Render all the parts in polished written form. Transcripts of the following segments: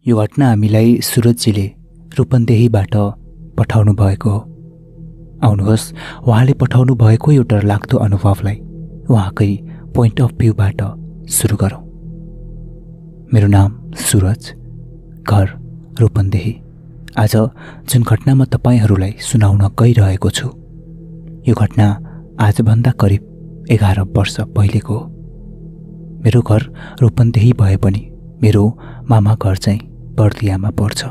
यो घटना हामीलाई सुरजजीले रूपन्देहीबाट पठाउनु भएको हो। आउनुहोस् उहाँले पठाउनु भएको यो डरलाग्दो अनुभवलाई उहाँकै पोइन्ट अफ भ्यूबाट सुरु गरौँ। मेरो नाम सुरज, घर रूपन्देही। आज जुन घटना म तपाईहरूलाई सुनाउन गइरहेको छु, यो घटना आजभन्दा करिब 11 वर्ष पहिलेको हो। मेरो घर रूपन्देही भए पनि मेरो मामा घर चाहिँ बर्दियामा पर्छ।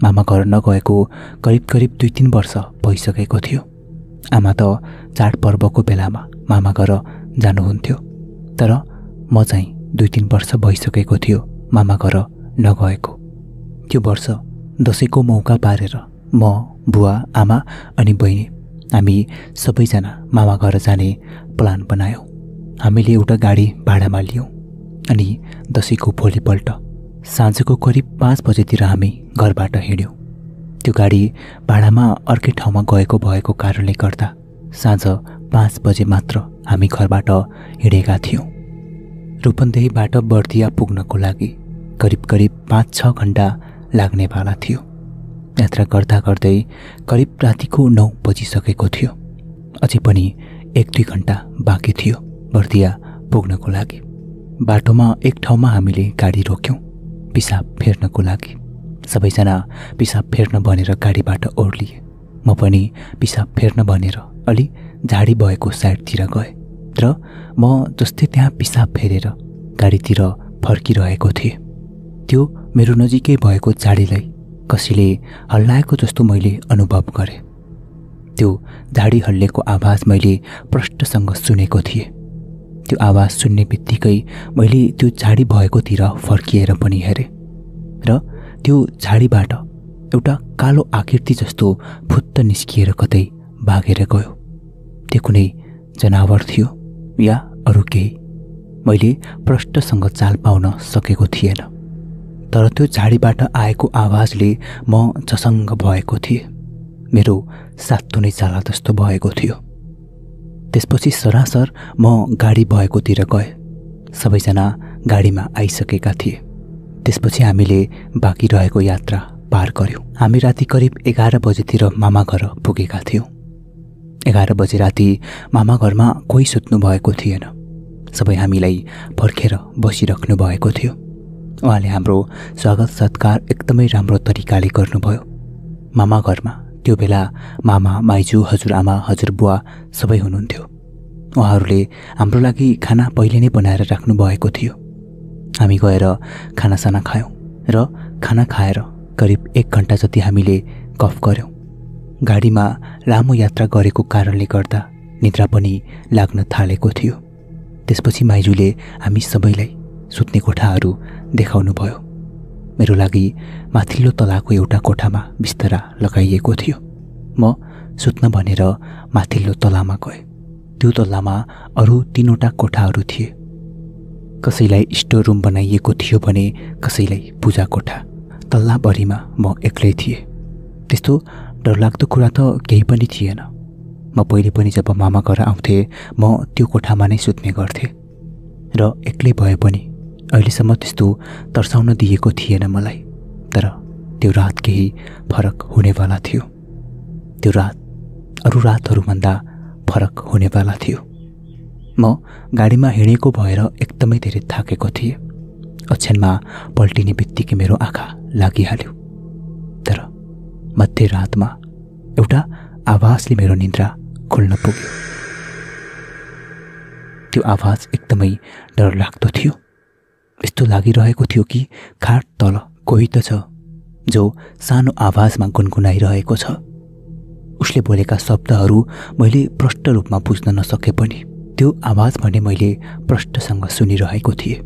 मामा घर नगएको करिब 2-3 वर्ष भइसकेको थियो। आमा त चाडपर्वको बेलामा मामा घर जानुहुन्थ्यो, तर म चाहिँ 2-3 वर्ष भइसकेको थियो मामा घर नगएको। त्यो वर्ष दसैँको मौका पारेर म, बुवा, आमा अनि बहिनी हामी सबैजना मामा घर जाने प्लान बनायौँ। हामीले एउटा गाडी भाडामा लियौँ अनि दसैँको भोलिपल्ट साँझको करिब 5 बजेतिर हामी घरबाट हिँड्यौँ। त्यो गाडी भाडामा अर्कै ठाउँमा गएको भएको कारणले गर्दा साँझ 5 बजे मात्र हामी घरबाट हिँडेका थियौँ। रूपन्देहीबाट बर्दिया पुग्नको लागि करिब 5-6 घन्टा लाग्नेवाला थियो। यात्रा गर्दा गर्दै करिब रातिको 9 बजिसकेको थियो। अझै पनि 1-2 घन्टा बाँकी थियो बर्दिया पुग्नको लागि। बाटोमा एक ठाउँमा हामीले गाडी रोक्यौँ पिसाब फेर्नको लागि। सबैजना पिसाब फेर्न भनेर गाडीबाट ओर्लिए। म पनि पिसाब फेर्न भनेर अलि झाडी भएको साइडतिर गएँ, तर म जस्तै त्यहाँ पिसाब फेरेर गाडीतिर फर्किरहेको थिएँ, त्यो मेरो नजिकै भएको झाडीलाई कसैले हल्लाएको जस्तो मैले अनुभव गरेँ। त्यो झाडी हल्लेको आवाज मैले प्रष्टसँग सुनेको थिएँ। त्यो आवाज सुन्ने बित्तिकै मैले त्यो झाडी भएकोतिर फर्किएर पनि हेरेँ र त्यो झाडीबाट एउटा कालो आकृति जस्तो फुत्त निस्किएर कतै भागेर गयो। त्यो कुनै जनावर थियो या अरू केही, मैले प्रष्टसँग चाल पाउन सकेको थिएन। तर त्यो झाडीबाट आएको आवाजले म झसङ्ग भएको थिएँ। मेरो सातो नै चाला जस्तो भएको थियो। त्यसपछि सरासर म गाडी भएकोतिर गएँ। सबैजना गाडीमा आइसकेका थिए। त्यसपछि हामीले बाँकी रहेको यात्रा पार गर्यौँ। हामी राति करिब 11 बजेतिर मामा घर पुगेका थियौँ। 11 बजे राति मामा घरमा कोही सुत्नु भएको थिएन। सबै हामीलाई पर्खेर बसिराख्नु भएको थियो। उहाँले हाम्रो स्वागत सत्कार एकदमै राम्रो तरिकाले गर्नुभयो। मामा घरमा त्यो बेला मामा, माइजू, हजुरआमा, हजुरबुवा सबै हुनुहुन्थ्यो। उहाँहरूले हाम्रो लागि खाना पहिले नै बनाएर राख्नु भएको थियो। हामी गएर खानासाना खायौँ र खाना खाएर करिब 1 घन्टा जति हामीले गफ गऱ्यौँ। गाडीमा लामो यात्रा गरेको कारणले गर्दा निद्रा पनि लाग्न थालेको थियो। त्यसपछि माइजूले हामी सबैलाई सुत्ने कोठाहरू देखाउनु भयो। मेरो लागि माथिल्लो तलाको एउटा कोठामा बिस्तरा लगाइएको थियो। म सुत्न भनेर माथिल्लो तलामा गएँ। त्यो तल्लामा अरू 3वटा कोठाहरू थिए। कसैलाई स्टोर रुम बनाइएको थियो भने कसैलाई पूजा कोठा। तल्लाभरिमा म एक्लै थिएँ। त्यस्तो डरलाग्दो कुरा त केही पनि थिएन। म पहिले पनि जब मामा घर आउँथेँ म त्यो कोठामा नै सुत्ने गर्थेँ र एक्लै भए पनि अहिलेसम्म त्यस्तो तर्साउन दिएको थिएन मलाई। तर त्यो रात केही फरक हुनेवाला थियो। त्यो रात अरू रातहरूभन्दा फरक हुनेवाला थियो। म गाडीमा हिँडेको भएर एकदमै धेरै थाकेको थिएँ। ओछ्यानमा पल्टिने बित्तिकै मेरो आँखा लागिहाल्यो। तर मध्यरातमा एउटा आवाजले मेरो निद्रा खुल्न पुग्यो। त्यो आवाज एकदमै डरलाग्दो थियो। यस्तो लागिरहेको थियो कि खाट तल कोही त छ जो सानो आवाजमा गुनगुनाइरहेको छ। उसले बोलेका शब्दहरू मैले प्रष्ट रूपमा बुझ्न नसके पनि त्यो आवाज भने मैले प्रष्टसँग सुनिरहेको थिएँ।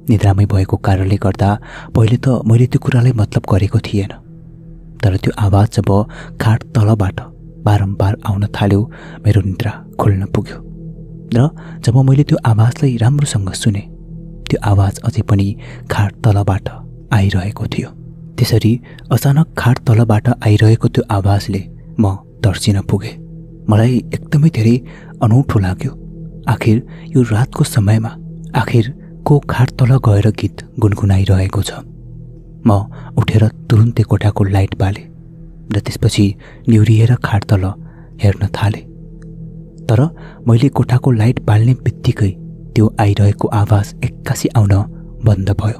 निद्रामै भएको कारणले गर्दा पहिले त मैले त्यो कुरालाई मतलब गरेको थिएन। तर त्यो आवाज जब खाट तलबाट बारम्बार आउन थाल्यो मेरो निद्रा खुल्न पुग्यो। र जब मैले त्यो आवाजलाई राम्रोसँग सुने त्यो आवाज अझै पनि खाट तलबाट आइरहेको थियो। त्यसरी अचानक खाट तलबाट आइरहेको त्यो आवाजले म तर्सिन पुगेँ। मलाई एकदमै धेरै अनौठो लाग्यो। आखिर यो रातको समयमा आखिर को खाट तल गएर गीत गुनगुनाइरहेको छ। म उठेर तुरुन्तै कोठाको लाइट बालेँ र त्यसपछि निहुरिएर खाट तल हेर्न थालेँ। तर मैले कोठाको लाइट बाल्ने बित्तिकै त्यो आइरहेको आवाज एक्कासी आउन बन्द भयो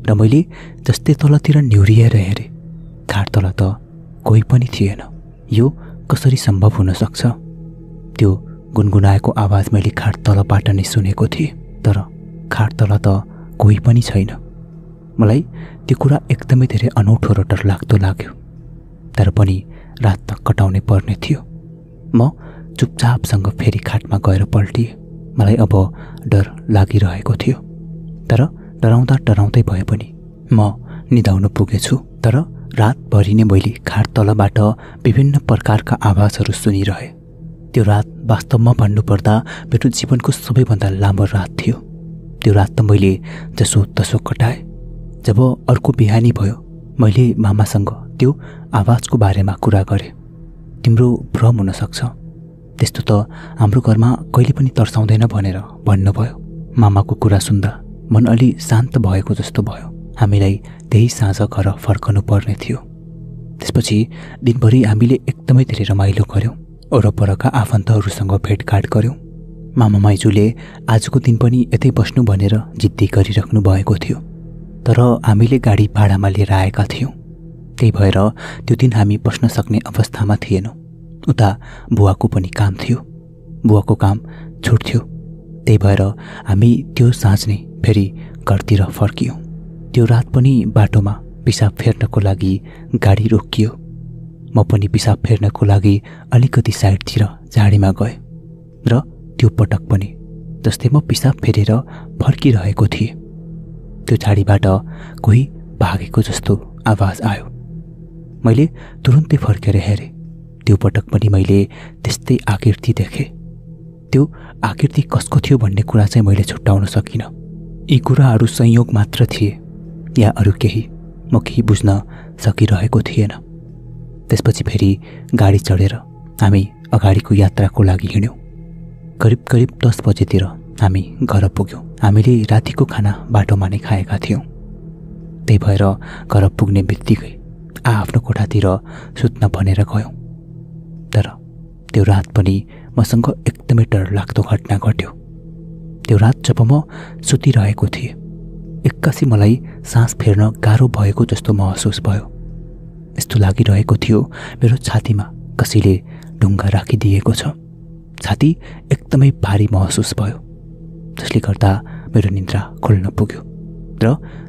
र मैले जस्तै तलतिर निहुरिएर हेरेँ, खाट तल त कोही पनि थिएन। यो कसरी सम्भव हुन सक्छ? त्यो गुनगुनाएको आवाज मैले खाट तलबाट नै सुनेको थिएँ, तर खाट तल त कोही पनि छैन। मलाई त्यो कुरा एकदमै धेरै अनौठो र डरलाग्दो लाग्यो, तर पनि रात त कटाउनै पर्ने थियो। म चुपचापसँग फेरि खाटमा गएर पल्टिएँ। मलाई अब डर लागिरहेको थियो, तर डराउँदा डराउँदै भए पनि म निदाउन पुगेछु। तर रातभरि नै मैले खाट तलबाट विभिन्न प्रकारका आवाजहरू सुनिरहेँ। त्यो रात वास्तवमा भन्नुपर्दा मेरो जीवनको सबैभन्दा लामो रात थियो। त्यो रात त मैले जसो तसो कटाएँ। जब अर्को बिहानी भयो, मैले मामासँग त्यो आवाजको बारेमा कुरा गरेँ। तिम्रो भ्रम हुन सक्छ, त्यस्तो त हाम्रो घरमा कहिले पनि तर्साउँदैन भनेर भन्नुभयो। मामाको कुरा सुन्दा मन अलि शान्त भएको जस्तो भयो। हामीलाई त्यही साँझ घर फर्कनु पर्ने थियो। त्यसपछि दिनभरि हामीले एकदमै धेरै रमाइलो गऱ्यौँ। वरपरका आफन्तहरूसँग भेटघाट गऱ्यौँ। मामा माइजूले आजको दिन पनि यतै बस्नु भनेर जिद्दी गरिराख्नु भएको थियो, तर हामीले गाडी भाडामा लिएर आएका थियौँ। त्यही भएर त्यो दिन हामी बस्न सक्ने अवस्थामा थिएनौँ। उता बुवाको पनि काम थियो, बुवाको काम छुट्थ्यो। त्यही भएर हामी त्यो साँझ नै फेरि घरतिर फर्कियौँ। त्यो रात पनि बाटोमा पिसाब फेर्नको लागि गाडी रोकियो। म पनि पिसाब फेर्नको लागि अलिकति साइडतिर झाडीमा गएँ र त्यो पटक पनि जस्तै म पिसाब फेरेर फर्किरहेको थिएँ, त्यो झाडीबाट कोही भागेको जस्तो आवाज आयो। मैले तुरुन्तै फर्केर हेरेँ। त्यो पटक पनि मैले त्यस्तै आकृति देखेँ। त्यो आकृति कसको थियो भन्ने कुरा चाहिँ मैले छुट्याउन सकिनँ। यी कुराहरू संयोग मात्र थिए या अरू केही, म केही बुझ्न सकिरहेको थिएन। त्यसपछि फेरि गाडी चढेर हामी अगाडिको यात्राको लागि हिँड्यौँ। करिब करिब 10 बजेतिर हामी घर पुग्यौँ। हामीले रातिको खाना बाटोमा नै खाएका थियौँ। त्यही भएर घर पुग्ने बित्तिकै आफ्नो कोठातिर सुत्न भनेर गयौँ। तर त्यो रात पनि मसँग एकदमै डरलाग्दो घटना घट्यो। त्यो रात जब म सुतिरहेको थिएँ, एक्कासी मलाई सास फेर्न गाह्रो भएको जस्तो महसुस भयो। यस्तो लागिरहेको थियो मेरो छातीमा कसैले ढुङ्गा राखिदिएको छ। छाती एकदमै भारी महसुस भयो, जसले गर्दा मेरो निद्रा खुल्न पुग्यो र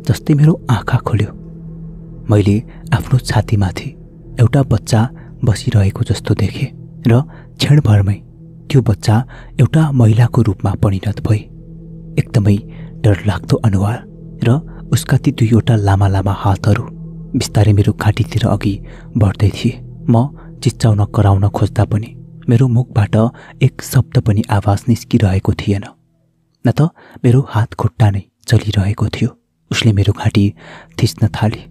जस्तै मेरो आँखा खुल्यो, मैले आफ्नो छातीमाथि एउटा बच्चा बसिरहेको जस्तो देखेँ र क्षणभरमै त्यो बच्चा एउटा महिलाको रूपमा परिणत भए। एकदमै डरलाग्दो अनुहार र उसका ती दुईवटा लामा लामा हातहरू बिस्तारै मेरो घाँटीतिर अघि बढ्दै थिए। म चिच्चाउन कराउन खोज्दा पनि मेरो मुखबाट एक शब्द पनि आवाज निस्किरहेको थिएन, न त मेरो हात खुट्टा नै चलिरहेको थियो। उसले मेरो घाँटी थिच्न थाले।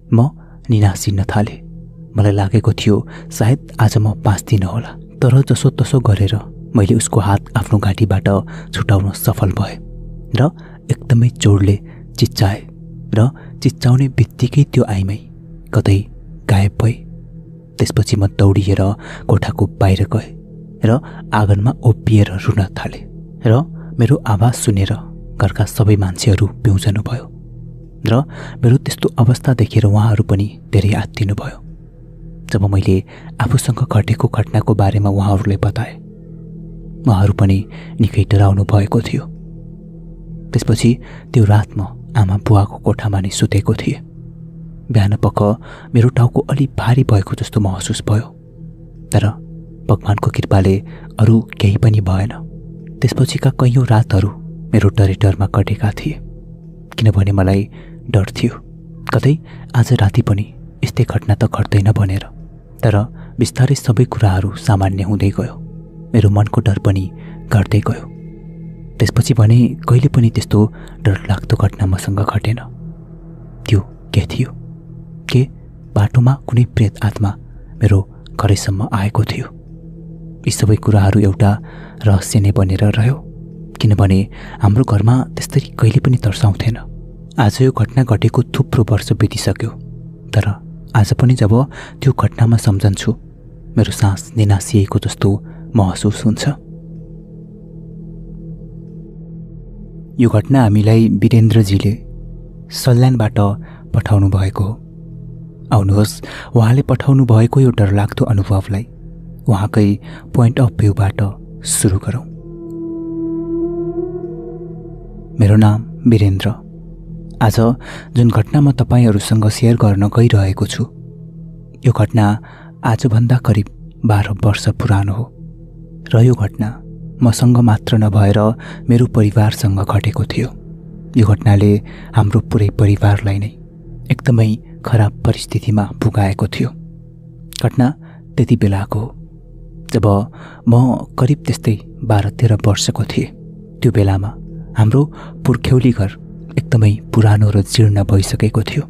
म निनासिन्न थालेँ। मलाई लागेको थियो सायद आज म बाँच्दिनँ होला, तर जसो तसो गरेर मैले उसको हात आफ्नो घाँटीबाट छुटाउन सफल भएँ र एकदमै जोडले चिच्चाएँ र चिच्चाउने बित्तिकै त्यो आइमै कतै गायब भए। त्यसपछि म दौडिएर कोठाको बाहिर गएँ र आँगनमा उभिएर रुन थालेँ र मेरो आवाज सुनेर घरका सबै मान्छेहरू बिउजनु भयो र मेरो त्यस्तो अवस्था देखेर उहाँहरू पनि धेरै आत्तिनु भयो। जब मैले आफूसँग घटेको घटनाको बारेमा उहाँहरूलाई बताएँ, उहाँहरू पनि निकै डराउनु भएको थियो। त्यसपछि त्यो रात म आमा बुवाको कोठामा नै सुतेको थिएँ। बिहानपख मेरो टाउको अलि भारी भएको जस्तो महसुस भयो, तर भगवानको कृपाले अरू केही पनि भएन। त्यसपछिका कैयौँ रातहरू मेरो डरै डरमा कटेका थिए, किनभने मलाई डर थियो कतै आज राति पनि यस्तै घटना त घट्दैन भनेर। तर बिस्तारै सबै कुराहरू सामान्य हुँदै गयो। मेरो मनको डर पनि घट्दै गयो। त्यसपछि भने कहिले पनि त्यस्तो डरलाग्दो घटना मसँग घटेन। त्यो के थियो? के बाटोमा कुनै प्रेत आत्मा मेरो घरैसम्म आएको थियो? यी सबै कुराहरू एउटा रहस्य नै बनेर रह्यो, किनभने हाम्रो घरमा त्यस्तरी कहिले पनि तर्साउँथेन। आज यो घटना घटेको थुप्रो वर्ष बितिसक्यो, तर आज पनि जब त्यो घटनामा सम्झन्छु मेरो सास निनासिएको जस्तो महसुस हुन्छ। यो घटना हामीलाई वीरेन्द्रजीले सल्यानबाट पठाउनु भएको हो। आउनुहोस् उहाँले पठाउनु भएको यो डरलाग्दो अनुभवलाई उहाँकै पोइन्ट अफ भ्यूबाट सुरु गरौँ। मेरो नाम वीरेन्द्र। आज जुन घटना म तपाईहरुसँग शेयर गर्न गइरहेको छु यो घटना आजभन्दा करिब 12 वर्ष पुरानो हो र यो घटना मसँग मात्र नभएर मेरो परिवारसँग घटेको थियो। यो घटनाले हाम्रो पुरै परिवारलाई नै एकदमै खराब परिस्थितिमा पुगाएको थियो। घटना त्यति बेलाको हो जब म करिब त्यस्तै 12-13 वर्षको थिएँ। त्यो बेलामा हाम्रो पुर्ख्यौली घर एकदमै पुरानो र जीर्ण भइसकेको थियो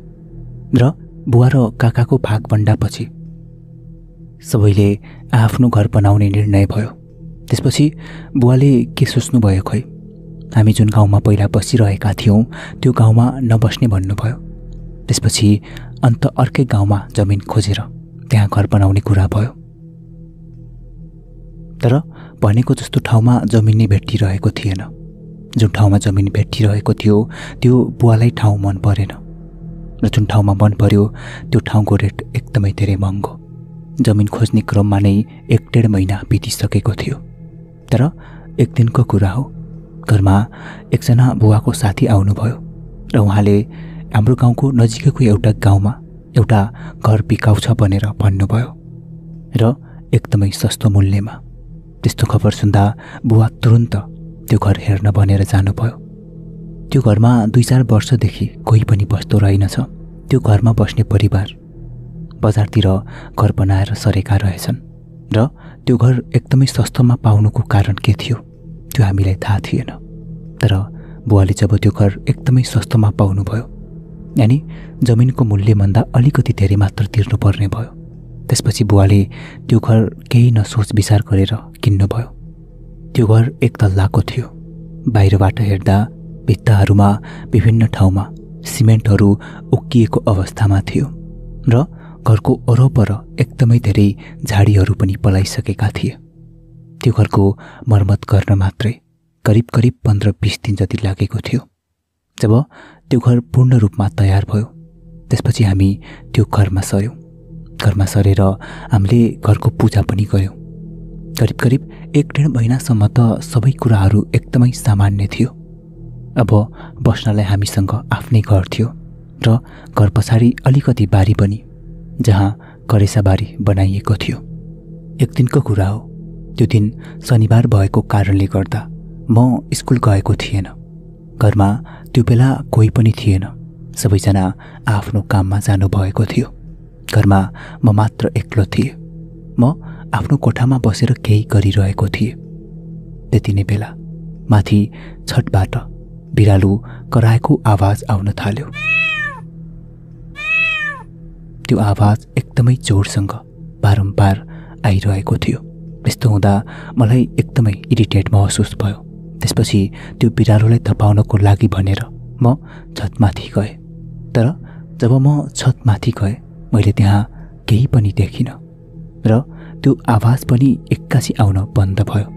र बुवा र काकाको भागभण्डापछि सबैले आफ्नो घर बनाउने निर्णय भयो। त्यसपछि बुवाले के सोच्नु भयो खै, हामी जुन गाउँमा पहिला बसिरहेका थियौँ त्यो गाउँमा नबस्ने भन्नुभयो। त्यसपछि अन्त अर्कै गाउँमा जमिन खोजेर त्यहाँ घर बनाउने कुरा भयो। तर भनेको जस्तो ठाउँमा जमिन नै भेटिरहेको थिएन। जुन ठाउँमा जमिन भेटिरहेको थियो त्यो बुवालाई ठाउँ मन परेन र जुन ठाउँमा मन पर्यो त्यो ठाउँको रेट एकदमै धेरै महँगो। जमिन खोज्ने क्रममा नै 1-1.5 महिना बितिसकेको थियो। तर एक दिनको कुरा हो, घरमा एकजना बुवाको साथी आउनुभयो र उहाँले हाम्रो गाउँको नजिकैको एउटा गाउँमा एउटा घर बिकाउ छ भनेर भन्नुभयो र एकदमै सस्तो मूल्यमा। त्यस्तो खबर सुन्दा बुवा तुरुन्त त्यो घर हेर्न भनेर जानुभयो। त्यो घरमा 2-4 वर्षदेखि कोही पनि बस्दो रहेनछ। त्यो घरमा बस्ने परिवार बजारतिर घर बनाएर सरेका रहेछन् र त्यो घर एकदमै सस्तोमा पाउनुको कारण के थियो त्यो हामीलाई थाहा थिएन। तर बुवाले जब त्यो घर एकदमै सस्तोमा पाउनुभयो, यानी जमिनको मूल्यभन्दा अलिकति धेरै मात्र तिर्नुपर्ने भयो, त्यसपछि बुवाले त्यो घर केही नसोच विचार गरेर किन्नुभयो। त्यो घर 1 तल्लाको थियो। बाहिरबाट हेर्दा भित्ताहरूमा विभिन्न ठाउँमा सिमेन्टहरू उक्किएको अवस्थामा थियो र घरको वरपर एकदमै धेरै झाडीहरू पनि पलाइसकेका थिए। त्यो घरको मर्मत गर्न मात्रै करिब 15-20 दिन जति लागेको थियो। जब त्यो घर पूर्ण रूपमा तयार भयो त्यसपछि हामी त्यो घरमा सर्यौँ। घरमा सरेर हामीले घरको पूजा पनि गर्यौँ। करिब 1-1.5 महिनासम्म त सबै कुराहरू एकदमै सामान्य थियो। अब बस्नलाई हामीसँग आफ्नै घर थियो र घर पछाडि अलिकति बारी पनि जहाँ करेसाबारी बनाइएको थियो। एक दिनको कुरा हो। त्यो दिन शनिबार भएको कारणले गर्दा म स्कुल गएको थिएन। घरमा त्यो बेला कोही पनि थिएन, सबैजना आफ्नो काममा जानुभएको थियो। घरमा म मात्र एक्लो थिएँ। म आफ्नो कोठामा बसेर केही गरिरहेको थिएँ। त्यति नै बेला माथि छतबाट बिरालो कराएको आवाज आउन थाल्यो। त्यो आवाज एकदमै जोडसँग बारम्बार आइरहेको थियो। यस्तो हुँदा मलाई एकदमै इरिटेट महसुस भयो। त्यसपछि त्यो बिरालोलाई धपाउनको लागि भनेर म छतमाथि गएँ। तर जब म छतमाथि गएँ मैले त्यहाँ केही पनि देखिनँ र त्यो आवाज पनि एक्कासी आउन बन्द भयो।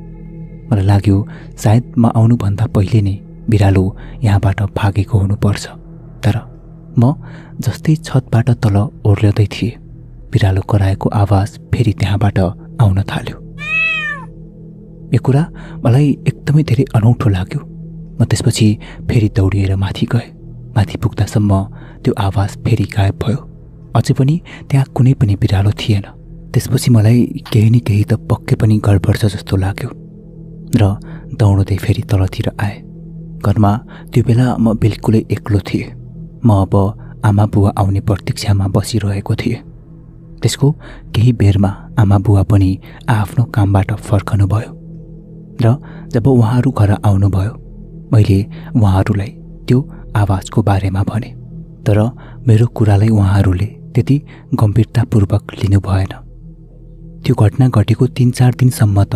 मलाई लाग्यो सायद म आउनुभन्दा पहिले नै बिरालो यहाँबाट भागेको हुनुपर्छ। तर म जस्तै छतबाट तल ओर्ल्दै थिएँ बिरालो कराएको आवाज फेरि त्यहाँबाट आउन थाल्यो। यो कुरा मलाई एकदमै धेरै अनौठो लाग्यो। म त्यसपछि फेरि दौडिएर माथि गएँ। माथि पुग्दासम्म त्यो आवाज फेरि गायब भयो। अझै पनि त्यहाँ कुनै पनि बिरालो थिएन। त्यसपछि मलाई केही न केही त पक्कै पनि गडबड छ जस्तो लाग्यो र दौड्दै फेरि तलतिर आएँ। घरमा त्यो बेला म बिल्कुलै एक्लो थिएँ। म अब आमा बुवा आउने प्रतीक्षामा बसिरहेको थिएँ। त्यसको केही बेरमा आमा बुवा पनि आफ्नो कामबाट फर्कनु भयो र जब उहाँहरू घर आउनुभयो मैले उहाँहरूलाई त्यो आवाजको बारेमा भने। तर मेरो कुरालाई उहाँहरूले त्यति गम्भीरतापूर्वक लिनु भएन। त्यो घटना घटेको 3-4 दिनसम्म त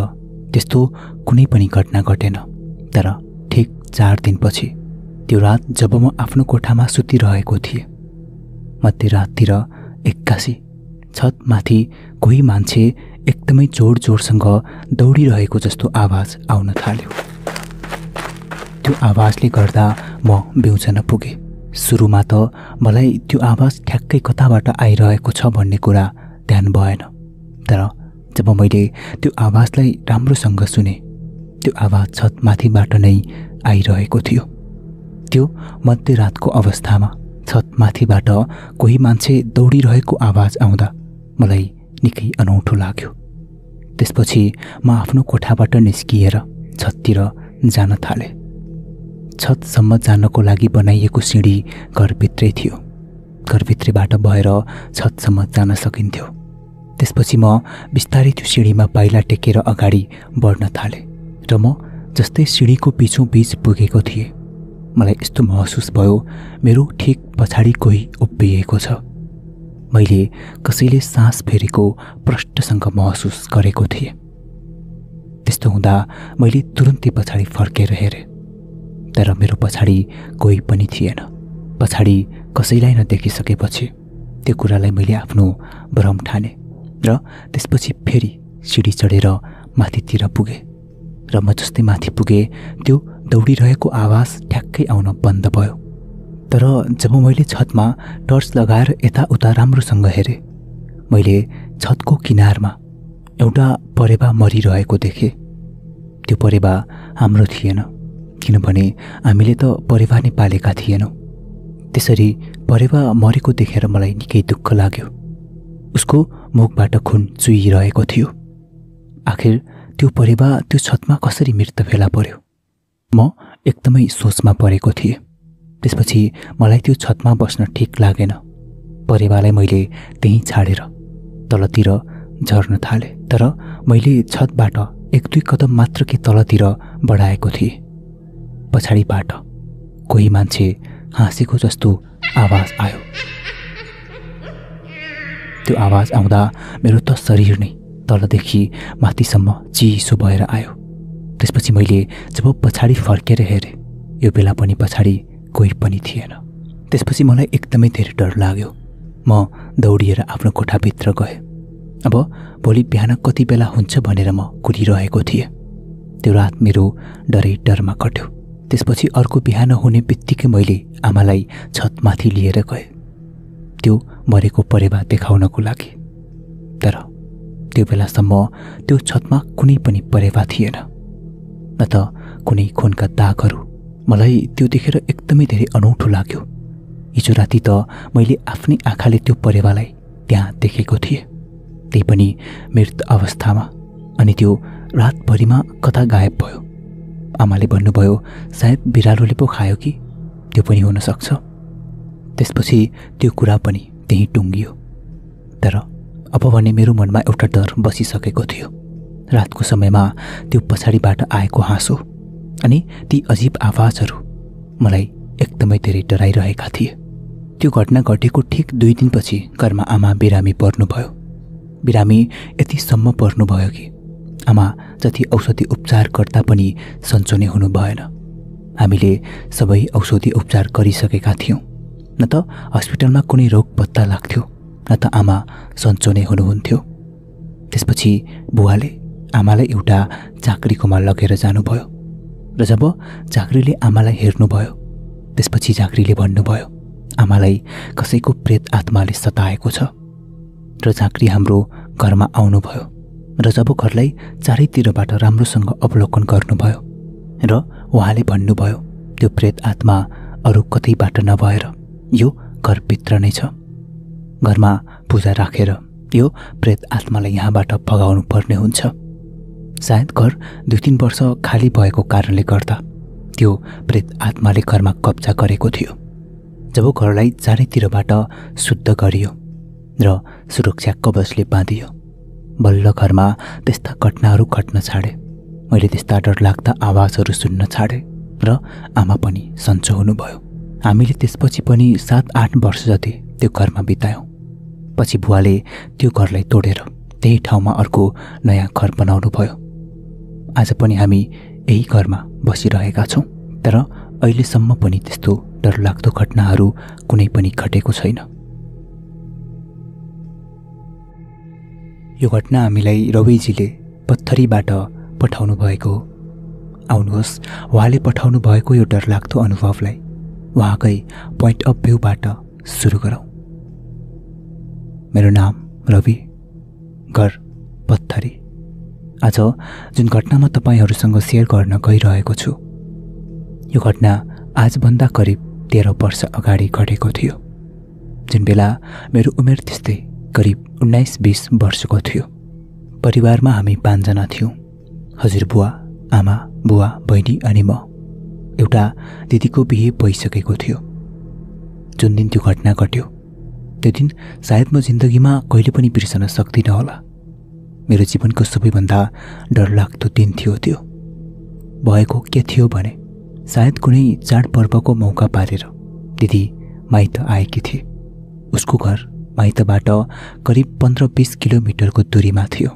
त्यस्तो कुनै पनि घटना घटेन। तर ठिक 4 दिनपछि त्यो रात जब म आफ्नो कोठामा सुतिरहेको थिएँ, मध्यराततिर एक्कासी छतमाथि कोही मान्छे एकदमै जोड-जोडसँग दौडिरहेको जस्तो आवाज आउन थाल्यो। त्यो आवाजले गर्दा म बेउछन पुगेँ। सुरुमा त मलाई त्यो आवाज ठ्याक्कै कताबाट आइरहेको छ भन्ने कुरा ध्यान भएन, तर जब मैले त्यो आवाजलाई राम्रोसँग सुने, त्यो आवाज छतमाथिबाट नै आइरहेको थियो। त्यो मध्यरातको अवस्थामा छतमाथिबाट कोही मान्छे दौडिरहेको आवाज आउँदा मलाई निकै अनौठो लाग्यो। त्यसपछि म आफ्नो कोठाबाट निस्किएर छततिर जान थालेँ। छतसम्म जानको लागि बनाइएको सिँढी घरभित्रै थियो। घरभित्रैबाट भएर छतसम्म जान सकिन्थ्यो। त्यसपछि म बिस्तारै त्यो सिँढीमा पाइला टेकेर अगाडि बढ्न थालेँ र म जस्तै सिँढीको पिछौँ बीच पुगेको थिएँ, मलाई यस्तो महसुस भयो मेरो ठिक पछाडि कोही उभिएको छ। मैले कसैले सास फेरेको प्रष्टसँग महसुस गरेको थिएँ। त्यस्तो हुँदा मैले तुरुन्तै पछाडि फर्केर हेरेँ, तर मेरो पछाडि कोही पनि थिएन। पछाडि कसैलाई नदेखिसकेपछि त्यो कुरालाई मैले आफ्नो भ्रम ठाने र त्यसपछि फेरि सिँढी चढेर माथितिर पुगेँ र म जस्तै माथि पुगेँ त्यो दौडिरहेको आवाज ठ्याक्कै आउन बन्द भयो। तर जब मैले छतमा टर्च लगाएर यताउता राम्रोसँग हेरेँ, मैले छतको किनारमा एउटा परेवा मरिरहेको देखेँ। त्यो परेवा हाम्रो थिएन, किनभने हामीले त परेवा नै पालेका थिएनौँ। त्यसरी परेवा मरेको देखेर मलाई निकै दुःख लाग्यो। उसको मुखबाट खुन चुहिरहेको थियो। आखिर त्यो परेवा त्यो छतमा कसरी मृत फेला पर्यो? म एकदमै सोचमा परेको थिएँ। त्यसपछि मलाई त्यो छतमा बस्न ठिक लागेन। परेवालाई मैले त्यहीँ छाडेर तलतिर झर्न थालेँ, तर मैले छतबाट 1-2 कदम मात्र कि तलतिर बढाएको थिएँ। पछाडिबाट कोही मान्छे हाँसेको जस्तो आवाज आयो। त्यो आवाज आउँदा मेरो त शरीर नै तलदेखि माथिसम्म चिसो भएर आयो। त्यसपछि मैले जब पछाडि फर्केर हेरेँ, यो बेला पनि पछाडि कोही पनि थिएन। त्यसपछि मलाई एकदमै धेरै डर लाग्यो। म दौडिएर आफ्नो कोठाभित्र गएँ। अब भोलि बिहान कति बेला हुन्छ भनेर म कुरिरहेको थिएँ। त्यो रात मेरो डरै डरमा कट्यो। त्यसपछि अर्को बिहान हुने बित्तिकै मैले आमालाई छतमाथि लिएर गएँ त्यो मरेको परेवा देखाउनको लागि। तर त्यो बेलासम्म त्यो छतमा कुनै पनि परेवा थिएन, न त कुनै खुनका दागहरू। मलाई त्यो देखेर एकदमै धेरै अनौठो लाग्यो। हिजो राति त मैले आफ्नै आँखाले त्यो परेवालाई त्यहाँ देखेको थिएँ, त्यही पनि मृत अवस्थामा। अनि त्यो रातभरिमा कता गायब भयो। आमाले भन्नुभयो सायद बिरालोले पो खायो कि, त्यो पनि हुन सक्छ। त्यसपछि त्यो कुरा पनि त्यहीँ टुङ्गियो। तर अब भने मेरो मनमा एउटा डर बसिसकेको थियो। रातको समयमा त्यो पछाडिबाट आएको हाँसो अनि ती अजीब आवाजहरू मलाई एकदमै धेरै डराइरहेका थिए। त्यो घटना घटेको ठिक 2 दिनपछि घरमा आमा बिरामी पर्नुभयो। बिरामी यतिसम्म पर्नुभयो कि आमा जति औषधि उपचार गर्दा पनि सन्चो नै हुनु भएन। हामीले सबै औषधि उपचार गरिसकेका थियौँ। न त हस्पिटलमा कुनै रोग पत्ता लाग्थ्यो, न त आमा सन्चो नै हुनुहुन्थ्यो। त्यसपछि बुवाले आमालाई एउटा झाँक्रीकोमा लगेर जानुभयो र जब झाँक्रीले आमालाई हेर्नुभयो, त्यसपछि झाँक्रीले भन्नुभयो आमालाई कसैको प्रेत आत्माले सताएको छ। र झाँक्री हाम्रो घरमा आउनुभयो र जब घरलाई चारैतिरबाट राम्रोसँग अवलोकन गर्नुभयो र उहाँले भन्नुभयो त्यो प्रेत आत्मा अरू कतैबाट नभएर यो घरभित्र नै छ। घरमा पूजा राखेर यो प्रेत आत्मालाई यहाँबाट भगाउनु पर्ने हुन्छ। सायद घर 2-3 वर्ष खाली भएको कारणले गर्दा त्यो प्रेत आत्माले घरमा कब्जा गरेको थियो। जब घरलाई चारैतिरबाट शुद्ध गरियो र सुरक्षा कवचले बाँधियो, बल्ल घरमा त्यस्ता घटनाहरू घट्न छाडे। मैले त्यस्ता डरलाग्दा आवाजहरू सुन्न छाडेँ र आमा पनि सन्चो हुनुभयो। हामीले त्यसपछि पनि 7-8 वर्ष जति त्यो घरमा बितायौँ। पछि बुवाले त्यो घरलाई तोडेर त्यही ठाउँमा अर्को नयाँ घर बनाउनु भयो। आज पनि हामी यही घरमा बसिरहेका छौँ। तर अहिलेसम्म पनि त्यस्तो डरलाग्दो घटनाहरू कुनै पनि घटेको छैन। यो घटना हामीलाई रविजीले पत्थरीबाट पठाउनु भएको हो। आउनुहोस् उहाँले पठाउनु भएको यो डरलाग्दो अनुभवलाई उहाँकै पोइन्ट अफ भ्यूबाट सुरु गरौँ। मेरो नाम रवि, घर पत्थरी। आज जुन घटना म तपाईहरूसँग सेयर गर्न गइरहेको छु, यो घटना आजभन्दा करिब 13 वर्ष अगाडि घटेको थियो। जुन बेला मेरो उमेर त्यस्तै करिब 19-20 वर्षको थियो। परिवारमा हामी 5 जना थियौँ। हजुरबुवा, आमा, बुवा, बहिनी अनि म। एउटा दिदीको बिहे भइसकेको थियो। जुन दिन त्यो घटना घट्यो त्यो दिन सायद म जिन्दगीमा कहिले पनि बिर्सन सक्दिनँ होला। मेरो जीवनको सबैभन्दा डरलाग्दो दिन थियो त्यो। भएको के थियो भने सायद कुनै चाडपर्वको मौका पारेर दिदी माइत आएकी थिए। उसको घर माइतबाट करिब 15-20 किलोमिटरको दूरीमा थियो।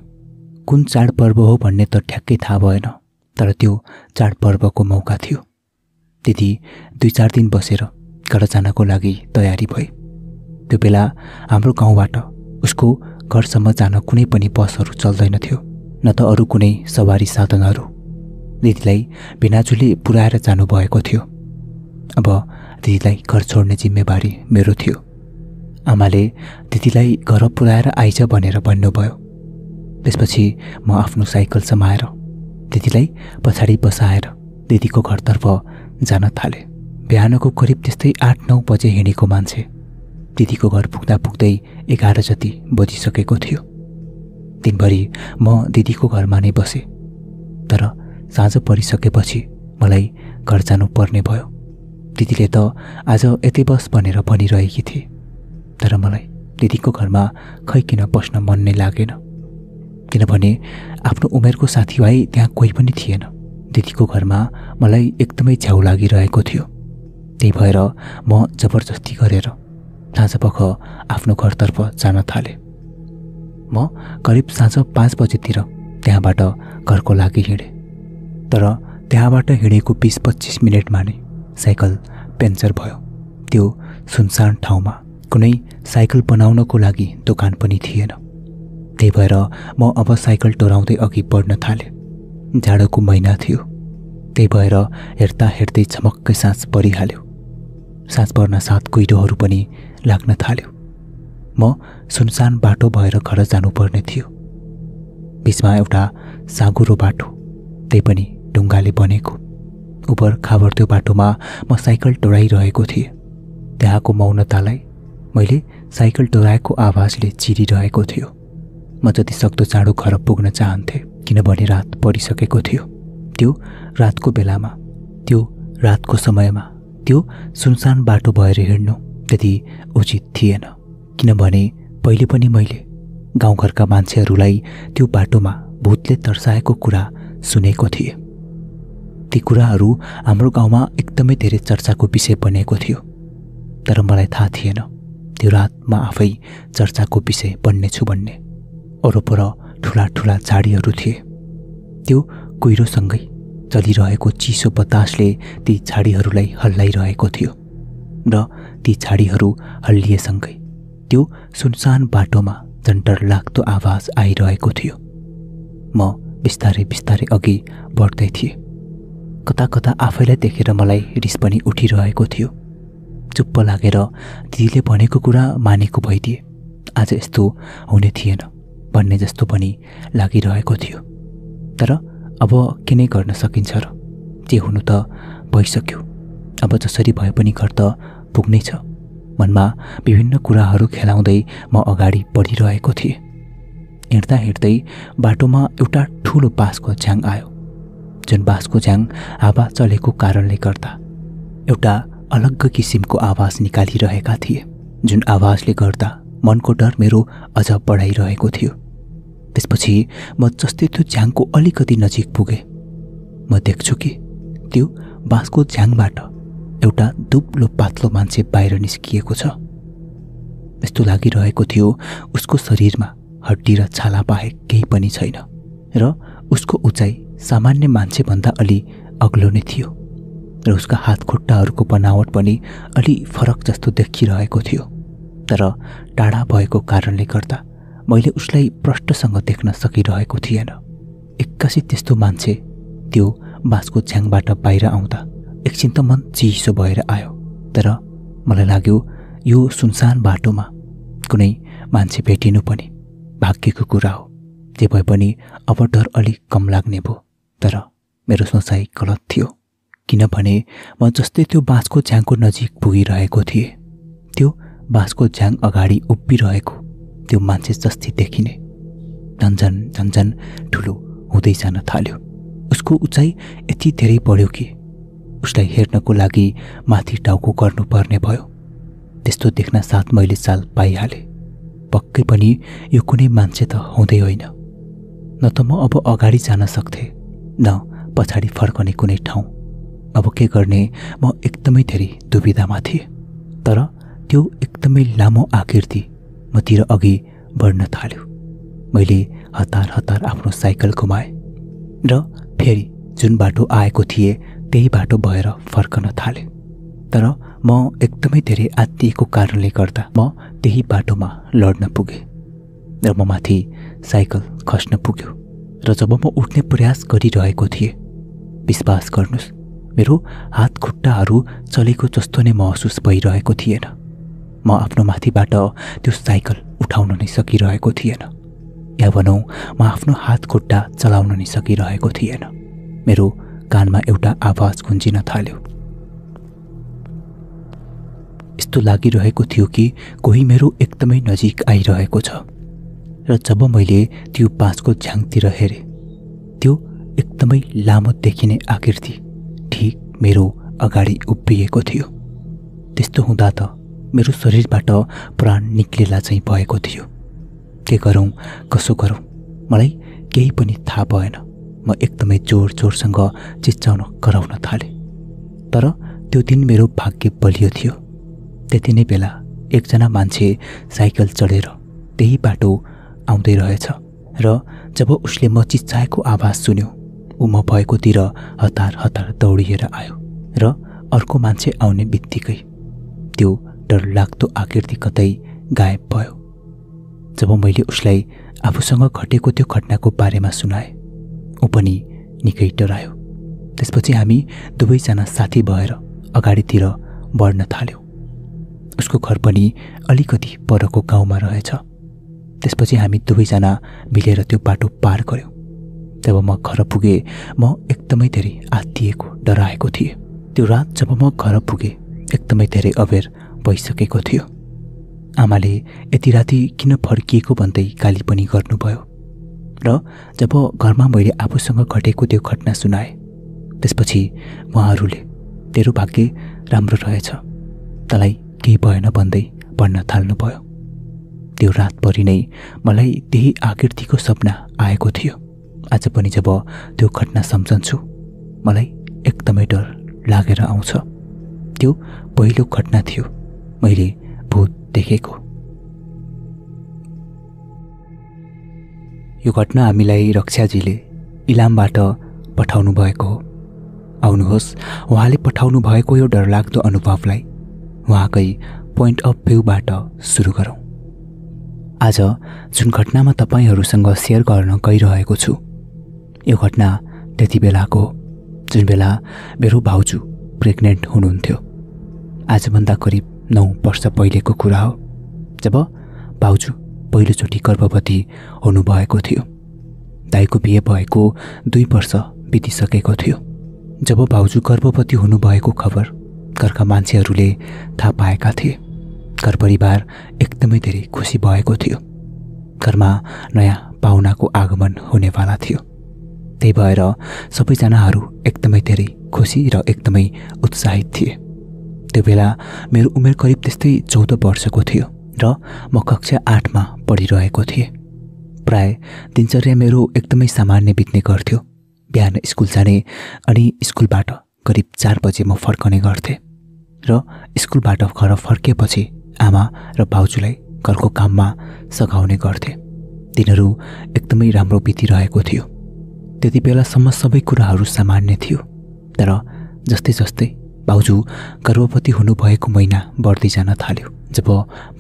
कुन चाडपर्व हो भन्ने त ठ्याक्कै थाहा भएन, तर त्यो चाडपर्वको मौका थियो। दिदी 2-4 दिन बसेर घर जानको लागि तयारी भए। त्यो बेला हाम्रो गाउँबाट उसको घरसम्म जान कुनै पनि बसहरू चल्दैनथ्यो, न त अरू कुनै सवारी साधनहरू। दिदीलाई बिनाजुले पुर्याएर जानुभएको थियो। अब दिदीलाई घर छोड्ने जिम्मेवारी मेरो थियो। आमाले दिदीलाई घर पुर्याएर आइज भनेर भन्नुभयो। त्यसपछि म आफ्नो साइकल समाएर दिदीलाई पछाडि बसाएर दिदीको घरतर्फ जान थालेँ। बिहानको करिब त्यस्तै 8-9 बजे हिँडेको मान्छे दिदीको घर पुग्दा पुग्दै 11 जति बजिसकेको थियो। दिनभरि म दिदीको घरमा नै बसेँ, तर साँझ परिसकेपछि मलाई घर जानु पर्ने भयो। दिदीले त आज यतै बस भनेर भनिरहेकी थिए, तर मलाई दिदीको घरमा खै किन बस्न मन नै लागेन। किनभने आफ्नो उमेरको साथीभाइ त्यहाँ कोही पनि थिएन। दिदीको घरमा मलाई एकदमै झ्याउ लागिरहेको थियो। त्यही भएर म जबरजस्ती गरेर साँझपख आफ्नो घरतर्फ जान थालेँ। म करिब साँझ 5 बजेतिर त्यहाँबाट घरको लागि हिँडेँ, तर त्यहाँबाट हिँडेको 20-25 मिनटमा नै साइकल पेन्चर भयो। त्यो सुनसान ठाउँमा कुनै साइकल बनाउनको लागि दोकान पनि थिएन। त्यही भएर म अब साइकल टोराउँदै अघि बढ्न थालेँ। जाडोको महिना थियो, त्यही भएर हेर्दा हेर्दै झमक्कै साँझ परिहाल्यो। साँझ पर्न साथ कुहिरोहरू पनि लाग्न थाल्यो। म सुनसान बाटो भएर घर जानुपर्ने थियो। बिचमा एउटा साँघुरो बाटो, त्यही पनि ढुङ्गाले बनेको। उबर खाबर त्यो बाटोमा म साइकल टोराइरहेको थिएँ। त्यहाँको मौनतालाई मैले साइकल टोराएको आवाजले चिरिरहेको थियो। म जति सक्दो चाँडो घर पुग्न चाहन्थेँ, किनभने रात परिसकेको थियो। त्यो रातको बेलामा, त्यो रातको समयमा त्यो सुनसान बाटो भएर हिँड्नु त्यति उचित थिएन, किनभने पहिले पनि मैले गाउँघरका मान्छेहरूलाई त्यो बाटोमा भूतले तर्साएको कुरा सुनेको थिएँ। ती कुराहरू हाम्रो गाउँमा एकदमै धेरै चर्चाको विषय बनेको थियो, तर मलाई थाहा थिएन त्यो रात म आफै चर्चाको विषय बन्नेछु भन्ने। वरपर ठुला ठुला झाडीहरू थिए। त्यो कुहिरोसँगै चलिरहेको चिसो बतासले ती झाडीहरूलाई हल्लाइरहेको थियो र ती झाडीहरू हल्लिएसँगै त्यो सुनसान बाटोमा झन् डरलाग्दो आवाज आइरहेको थियो। म बिस्तारै बिस्तारै अघि बढ्दै थिएँ। कता कता आफैलाई देखेर मलाई रिस पनि उठिरहेको थियो। चुप्प लागेर दिदीले भनेको कुरा मानेको भइदिए आज यस्तो हुने थिएन भन्ने जस्तो पनि लागिरहेको थियो। तर अब के नै गर्न सकिन्छ र, जे हुनु त भइसक्यो। अब जसरी भए पनि घर त पुग्नै छ। मनमा विभिन्न कुराहरू खेलाउँदै म अगाडि बढिरहेको थिएँ। हिँड्दा हिँड्दै बाटोमा एउटा ठुलो बाँसको झ्याङ आयो। जुन बाँसको झ्याङ हावा चलेको कारणले गर्दा एउटा अलग्ग किसिमको आवाज निकालिरहेका थिए, जुन आवाजले गर्दा मनको डर मेरो अझ बढाइरहेको थियो। त्यसपछि म जस्तै त्यो झ्याङको अलिकति नजिक पुगेँ, म देख्छु कि त्यो बाँसको झ्याङबाट एउटा दुब्लो पातलो मान्छे बाहिर निस्किएको छ। यस्तो लागिरहेको थियो उसको शरीरमा हड्डी र छाला बाहेक केही पनि छैन र उसको उचाइ सामान्य मान्छेभन्दा अलि अग्लो नै थियो र उसका हात खुट्टाहरूको बनावट पनि अलि फरक जस्तो देखिरहेको थियो। तर टाढा भएको कारणले गर्दा मैले उसलाई प्रष्टसँग देख्न सकिरहेको थिएन। एक्कासी त्यस्तो मान्छे त्यो बाँसको झ्याङबाट बाहिर आउँदा एकछिन त मन चिसो भएर आयो। तर मलाई लाग्यो यो सुनसान बाटोमा कुनै मान्छे भेटिनु पनि भाग्यको कुरा हो। जे भए पनि अब डर अलिक कम लाग्ने भयो। तर मेरो सोचाइ गलत थियो, किनभने म जस्तै त्यो बाँसको झ्याङको नजिक पुगिरहेको थिएँ, त्यो बाँसको झ्याङ अगाडि उभिरहेको त्यो मान्छे जस्तै देखिने झन्झन झन्झन ठुलो हुँदै जान थाल्यो। उसको उचाइ यति धेरै बढ्यो कि उसलाई हेर्नको लागि माथि टाउको गर्नुपर्ने भयो। त्यस्तो देख्न साथ मैले चाल पाइहालेँ। पक्कै पनि यो कुनै मान्छे त हुँदै होइन। न त म अब अगाडि जान सक्थेँ, न पछाडि फर्कने कुनै ठाउँ। अब के गर्ने म एकदमै धेरै दुविधामा थिएँ। तर त्यो एकदमै लामो आकृति मतिर अघि बढ्न थाल्यो। मैले हतार हतार आफ्नो साइकल घुमाएँ र फेरि जुन बाटो आएको थिएँ त्यही बाटो भएर फर्कन थालेँ। तर म एकदमै धेरै आत्तिएको कारणले गर्दा म त्यही बाटोमा लड्न पुगेँ र म माथि साइकल खस्न पुग्यो। र जब म उठ्ने प्रयास गरिरहेको थिएँ, विश्वास गर्नुहोस्, मेरो हात खुट्टाहरू चलेको जस्तो नै महसुस भइरहेको थिएन। म आफ्नो माथिबाट त्यो साइकल उठाउन नै सकिरहेको थिएन, या भनौँ म आफ्नो हात खुट्टा चलाउन नै सकिरहेको थिएन। मेरो कानमा एउटा आवाज गुन्जिन थाल्यो। यस्तो लागिरहेको थियो कि कोही मेरो एकदमै नजिक आइरहेको छ। र जब मैले त्यो बाँसको झ्याङतिर हेरेँ, त्यो एकदमै लामो देखिने आकृति ठिक मेरो अगाडि उभिएको थियो। त्यस्तो हुँदा त मेरो शरीरबाट प्राण निक्लेला चाहिँ भएको थियो। के गरौँ कसो गरौँ मलाई केही पनि थाहा भएन। म एकदमै जोर जोरसँग चिच्चाउन कराउन थालेँ। तर त्यो दिन मेरो भाग्य बलियो थियो। त्यति नै बेला एकजना मान्छे साइकल चढेर त्यही बाटो आउँदै रहेछ र जब उसले म चिच्चाएको आवाज सुन्यो, ऊ म भएकोतिर हतार हतार दौडिएर आयो र अर्को मान्छे आउने बित्तिकै त्यो डरलाग्दो आकृति कतै गायब भयो। जब मैले उसलाई आफूसँग घटेको त्यो घटनाको बारेमा सुनाएँ, ऊ पनि निकै डरायो। त्यसपछि हामी दुवैजना साथी भएर अगाडितिर बढ्न थाल्यौँ। उसको घर पनि अलिकति परको गाउँमा रहेछ। त्यसपछि हामी दुवैजना मिलेर त्यो बाटो पार गऱ्यौँ। जब म घर पुगेँ, म एकदमै धेरै आत्तिएको डराएको थिएँ। त्यो रात जब म घर पुगेँ, एकदमै धेरै अबेर भइसकेको थियो। आमाले यति राति किन फर्किएको भन्दै गाली पनि गर्नुभयो। र जब घरमा मैले आफूसँग घटेको त्यो घटना सुनाएँ, त्यसपछि उहाँहरूले तेरो भाग्य राम्रो रहेछ, तँलाई केही भएन भन्दै पढ्न थाल्नुभयो। त्यो रातभरि नै मलाई त्यही आकृतिको सपना आएको थियो। आज पनि जब त्यो घटना सम्झन्छु, मलाई एकदमै डर लागेर आउँछ। त्यो पहिलो घटना थियो मैले भूत देखेको। यो घटना हामीलाई रक्षाजीले इलामबाट पठाउनु भएको हो। आउनुहोस्, उहाँले पठाउनु भएको यो डरलाग्दो अनुभवलाई उहाँकै पोइन्ट अफ भ्यूबाट सुरु गरौँ। आज जुन घटनामा तपाईहरूसँग सेयर गर्न गइरहेको छु, यो घटना त्यति बेलाको हो जुन बेला मेरो भाउजू प्रेग्नेन्ट हुनुहुन्थ्यो। आजभन्दा करिब 9 वर्ष पहिलेको कुरा हो, जब भाउजू पहिलोचोटि गर्भवती हुनुभएको थियो। दाइको बिहे भएको 2 वर्ष बितिसकेको थियो। जब भाउजू गर्भवती हुनुभएको खबर घरका मान्छेहरूले थाहा पाएका थिए, घर परिवार एकदमै धेरै खुसी भएको थियो। घरमा नयाँ पाहुनाको आगमन हुनेवाला थियो। त्यही भएर सबैजनाहरू एकदमै धेरै खुसी र एकदमै उत्साहित थिए। त्यो बेला मेरो उमेर करिब त्यस्तै 14 वर्षको थियो र म कक्षा 8 मा पढिरहेको थिएँ। प्राय दिनचर्या मेरो एकदमै सामान्य बित्ने गर्थ्यो। बिहान स्कुल जाने अनि स्कुलबाट करिब 4 बजे म फर्कने गर्थेँ र स्कुलबाट घर फर्केपछि आमा र भाउजूलाई घरको काममा सघाउने गर्थेँ। दिनहरू एकदमै राम्रो बितिरहेको थियो। त्यति बेलासम्म सबै कुराहरू सामान्य थियो। तर जस्तै जस्तै भाउजू गर्भवती हुनुभएको महिना बढ्दै जान थाल्यो। जब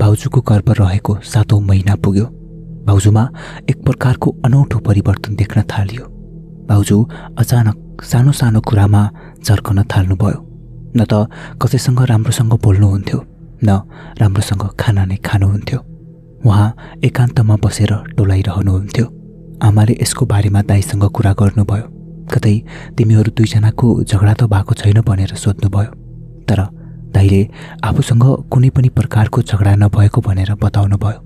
भाउजूको गर्भ रहेको 7औं महिना पुग्यो, भाउजूमा एक प्रकारको अनौठो परिवर्तन देख्न थालियो। भाउजू अचानक सानो सानो कुरामा झर्कन थाल्नुभयो। न त कसैसँग राम्रोसँग बोल्नुहुन्थ्यो, न राम्रोसँग खाना नै खानुहुन्थ्यो। उहाँ एकान्तमा बसेर टोलाइरहनुहुन्थ्यो। आमाले यसको बारेमा दाइसँग कुरा गर्नुभयो। कतै तिमीहरू दुईजनाको झगडा त भएको छैन भनेर सोध्नुभयो। तर दाइले आफूसँग कुनै पनि प्रकारको झगडा नभएको भनेर बताउनुभयो।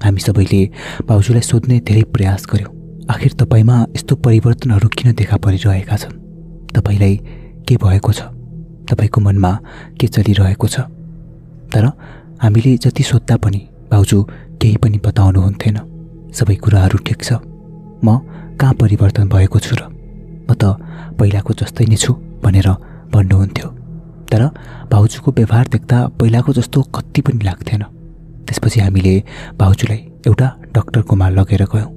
हामी सबैले भाउजूलाई सोध्ने धेरै प्रयास गर्यौँ, आखिर तपाईँमा यस्तो परिवर्तनहरू किन देखा परिरहेका छन्? तपाईँलाई के भएको छ? तपाईँको मनमा के चलिरहेको छ? तर हामीले जति सोद्धा पनि भाउजू केही पनि बताउनुहुन्थेन। सबै कुराहरू ठिक छ, म कहाँ परिवर्तन भएको छु र, म त पहिलाको जस्तै नै छु भनेर भन्नुहुन्थ्यो। तर भाउजूको व्यवहार देख्दा पहिलाको जस्तो कति पनि लाग्थेन। त्यसपछि हामीले भाउजूलाई एउटा डाक्टरकोमा लगेर गयौँ।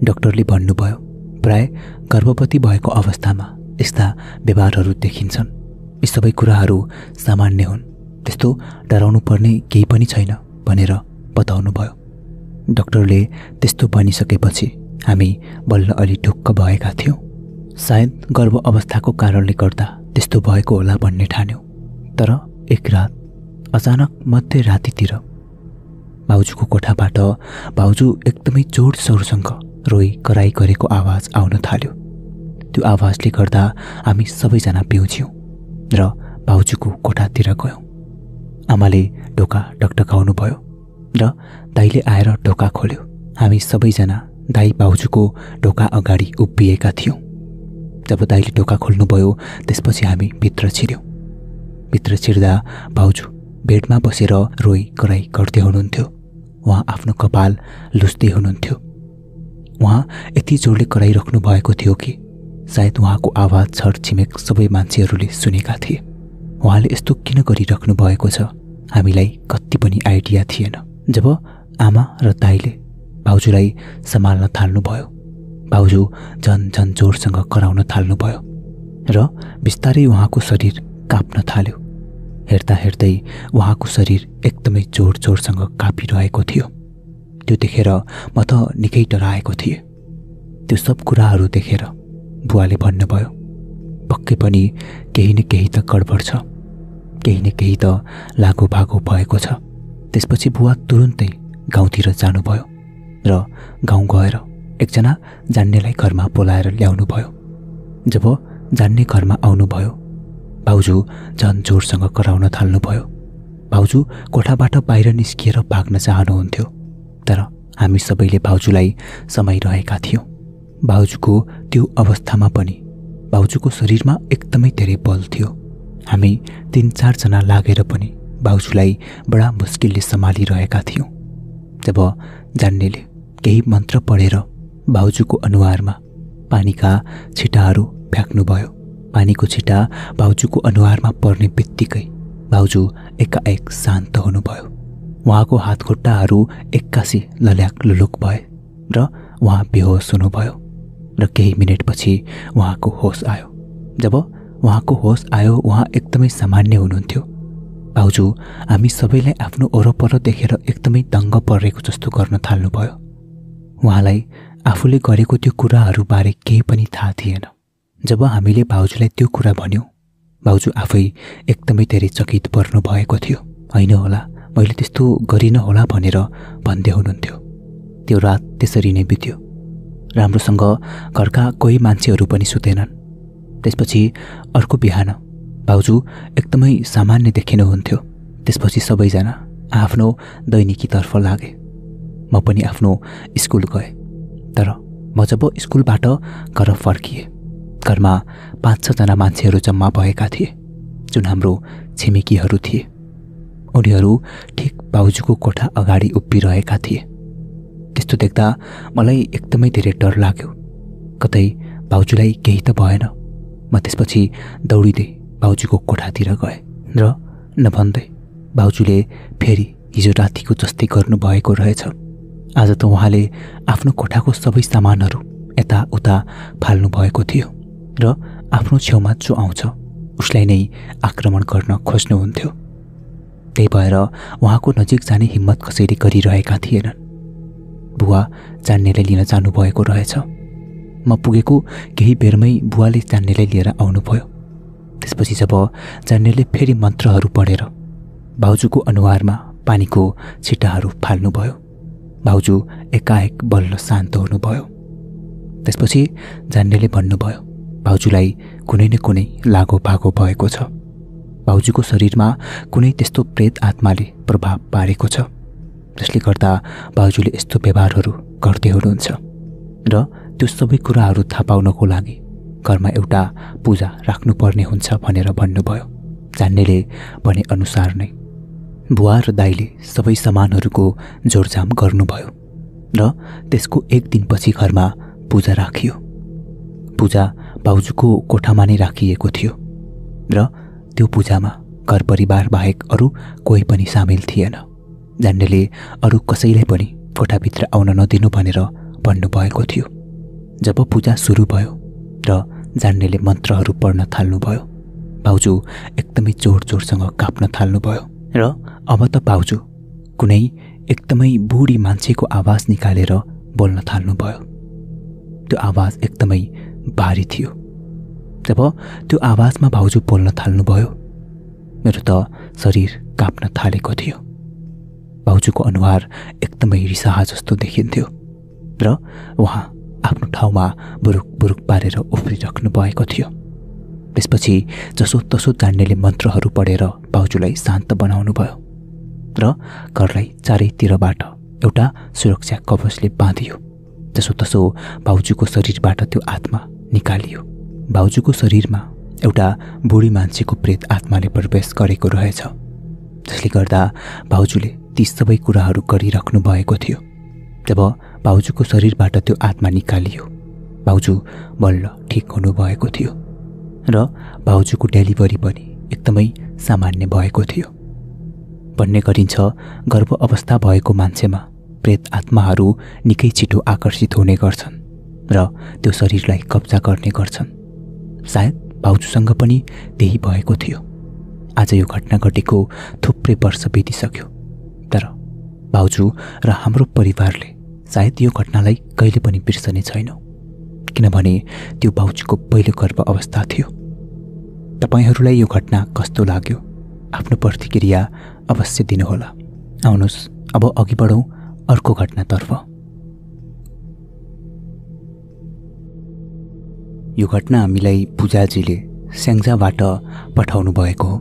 डाक्टरले भन्नुभयो, प्राय गर्भवती भएको अवस्थामा यस्ता व्यवहारहरू देखिन्छन्। यी सबै कुराहरू सामान्य हुन्, त्यस्तो डराउनु पर्ने केही पनि छैन भनेर बताउनुभयो। डाक्टरले त्यस्तो भनिसकेपछि हामी बल्ल अलि ढुक्क भएका थियौँ। सायद गर्भ अवस्थाको कारणले गर्दा त्यस्तो भएको होला भन्ने ठान्यौँ। तर एक रात अचानक मध्यरातितिर भाउजूको कोठाबाट भाउजू एकदमै जोड-सोरसँग रोई कराई गरेको आवाज आउन थाल्यो। त्यो आवाजले गर्दा हामी सबैजना बिउज्यौँ र भाउजूको कोठातिर गयौँ। आमाले ढोका टकटकाउनु भयो र दाइले आएर ढोका खोल्यो। हामी सबैजना दाइ भाउजूको ढोका अगाडि उभिएका थियौँ। जब दाइले ढोका खोल्नुभयो त्यसपछि हामी भित्र छिर्यौँ। भित्र छिर्दा भाउजू बेडमा बसेर रोई कराई गर्दै हुनुहुन्थ्यो। उहाँ आफ्नो कपाल लुस्दै हुनुहुन्थ्यो। उहाँ यति जोडले कराइराख्नु भएको थियो कि सायद उहाँको आवाज छरछिमेक सबै मान्छेहरूले सुनेका थिए। उहाँले यस्तो किन गरिराख्नु भएको छ हामीलाई कति पनि आइडिया थिएन। जब आमा र दाइले भाउजूलाई सम्हाल्न थाल्नुभयो, भाउजू झन झन जोडसँग कराउन थाल्नुभयो र बिस्तारै उहाँको शरीर काँप्न थाल्यो। हेर्दा हेर्दै उहाँको शरीर एकदमै जोड जोडसँग काँपिरहेको थियो। त्यो देखेर म त निकै डराएको थिएँ। त्यो सब कुराहरू देखेर बुवाले भन्नुभयो, पक्कै पनि केही न केही त गडबड छ, केही न केही त लागु भागो भएको छ। त्यसपछि बुवा तुरुन्तै गाउँतिर जानुभयो र गाउँ गएर एकजना जान्नेलाई घरमा बोलाएर ल्याउनु भयो। जब जान्ने घरमा आउनुभयो, भाउजू झन जोडसँग कराउन थाल्नुभयो। भाउजू कोठाबाट बाहिर निस्किएर भाग्न चाहनुहुन्थ्यो, तर हामी सबैले भाउजूलाई समाइरहेका थियौँ। भाउजूको त्यो अवस्थामा पनि भाउजूको शरीरमा एकदमै धेरै बल थियो। हामी 3-4 जना लागेर पनि भाउजूलाई बडा मुस्किलले सम्हालिरहेका थियौँ। जब जान्नेले केही मन्त्र पढेर भाउजूको अनुहारमा पानीका छिटाहरू फ्याँक्नुभयो, पानीको छिटा भाउजूको अनुहारमा पर्ने बित्तिकै भाउजू एकाएक शान्त हुनुभयो। उहाँको हातखुट्टाहरू एक्कासी लल्याक लुलुक भए र उहाँ बेहोस हुनुभयो र केही मिनेटपछि उहाँको होस आयो। जब उहाँको होस आयो, उहाँ एकदमै सामान्य हुनुहुन्थ्यो। भाउजू हामी सबैलाई आफ्नो वरपर देखेर एकदमै दङ्ग परेको जस्तो गर्न थाल्नुभयो। उहाँलाई आफूले गरेको त्यो कुराहरूबारे केही पनि थाहा थिएन। जब हामीले भाउजूलाई त्यो कुरा भन्यौँ, भाउजू आफै एकदमै धेरै चकित पर्नु भएको थियो। होइन होला, मैले त्यस्तो गरिन होला भनेर भन्दै हुनुहुन्थ्यो। त्यो रात त्यसरी नै बित्यो। राम्रोसँग घरका कोही मान्छेहरू पनि सुतेनन्। त्यसपछि अर्को बिहान भाउजू एकदमै सामान्य देखिनुहुन्थ्यो। त्यसपछि सबैजना आफ्नो दैनिकीतर्फ लागे। म पनि आफ्नो स्कुल गएँ। तर म जब स्कुलबाट घर फर्किएँ, घरमा 5-6 जना मान्छेहरू जम्मा भएका थिए, जुन हाम्रो छिमेकीहरू थिए। उनीहरू ठिक भाउजूको कोठा अगाडि उभिरहेका थिए। त्यस्तो देख्दा मलाई एकदमै धेरै डर लाग्यो, कतै भाउजूलाई केही त भएन। म त्यसपछि दौडिँदै भाउजूको कोठातिर गएँ र नभन्दै भाउजूले फेरि हिजो रातिको जस्तै गर्नुभएको रहेछ। आज त उहाँले आफ्नो कोठाको सबै सामानहरू यताउता फाल्नु भएको थियो र आफ्नो छेउमा जो आउँछ उसलाई नै आक्रमण गर्न खोज्नुहुन्थ्यो। त्यही भएर उहाँको नजिक जाने हिम्मत कसैले गरिरहेका थिएनन्। बुवा जान्नेलाई लिन जानुभएको रहेछ। म पुगेको केही बेरमै बुवाले जान्नेलाई लिएर आउनुभयो। त्यसपछि जब जान्नेले फेरि मन्त्रहरू पढेर भाउजूको अनुहारमा पानीको छिटाहरू फाल्नुभयो, भाउजू एकाएक बल्ल शान्त हुनुभयो। त्यसपछि जान्नेले भन्नुभयो, भाउजूलाई कुनै न कुनै लागो भागो भएको छ। भाउजूको शरीरमा कुनै त्यस्तो प्रेत आत्माले प्रभाव पारेको छ, जसले गर्दा भाउजूले यस्तो व्यवहारहरू गर्दै हुनुहुन्छ। र त्यो सबै कुराहरू थाहा पाउनको लागि घरमा एउटा पूजा राख्नुपर्ने हुन्छ भनेर भन्नुभयो। जान्नेले भने अनुसार नै बुवा र दाइले सबै सामानहरूको जोडजाम गर्नुभयो र त्यसको एक दिनपछि घरमा पूजा राखियो। पूजा भाउजूको कोठामा नै राखिएको थियो र त्यो पूजामा घर परिवार बाहेक अरू कोही पनि सामेल थिएन। जान्नेले अरू कसैलाई पनि कोठाभित्र आउन नदिनु भनेर भन्नुभएको थियो। जब पूजा सुरु भयो र जान्नेले मन्त्रहरू पढ्न थाल्नुभयो, भाउजू एकदमै जोड जोडसँग काप्न थाल्नुभयो र अब त भाउजू कुनै एकदमै बुढी मान्छेको आवाज निकालेर बोल्न थाल्नुभयो। त्यो आवाज एकदमै भारी थियो। जब त्यो आवाजमा भाउजू बोल्न थाल्नुभयो, मेरो त शरीर काप्न थालेको थियो। भाउजूको अनुहार एकदमै रिसाहा जस्तो देखिन्थ्यो र उहाँ आफ्नो ठाउँमा बुरुक बुरुक पारेर उफ्रिराख्नु भएको थियो। त्यसपछि जसोतसो जान्नेले मन्त्रहरू पढेर भाउजूलाई शान्त बनाउनु भयो र घरलाई चारैतिरबाट एउटा सुरक्षा कवचले बाँधियो। जसोतसो भाउजूको शरीरबाट त्यो आत्मा निकालियो। भाउजूको शरीरमा एउटा बुढी मान्छेको प्रेत आत्माले प्रवेश गरेको रहेछ, जसले गर्दा भाउजूले ती सबै कुराहरू गरिराख्नु भएको थियो। जब भाउजूको शरीरबाट त्यो आत्मा निकालियो, भाउजू बल्ल ठिक हुनुभएको थियो र भाउजूको डेलिभरी पनि एकदमै सामान्य भएको थियो। भन्ने गरिन्छ गर्भ अवस्था भएको मान्छेमा प्रेत आत्माहरू निकै छिटो आकर्षित हुने गर्छन् र त्यो शरीरलाई कब्जा गर्ने गर्छन्। सायद भाउजूसँग पनि त्यही भएको थियो। आज यो घटना घटेको थुप्रै वर्ष बितिसक्यो, तर भाउजू र हाम्रो परिवारले सायद यो घटनालाई कहिले पनि बिर्सने छैनौँ, किनभने त्यो भाउजूको पहिलो गर्भ अवस्था थियो। तपाईहरूलाई यो घटना कस्तो लाग्यो? आफ्नो प्रतिक्रिया अवश्य दिनुहोला। आउनुहोस् अब अघि बढौँ अर्को घटनातर्फ। यो घटना हामीलाई पूजाजीले स्याङ्जाबाट पठाउनु भएको हो।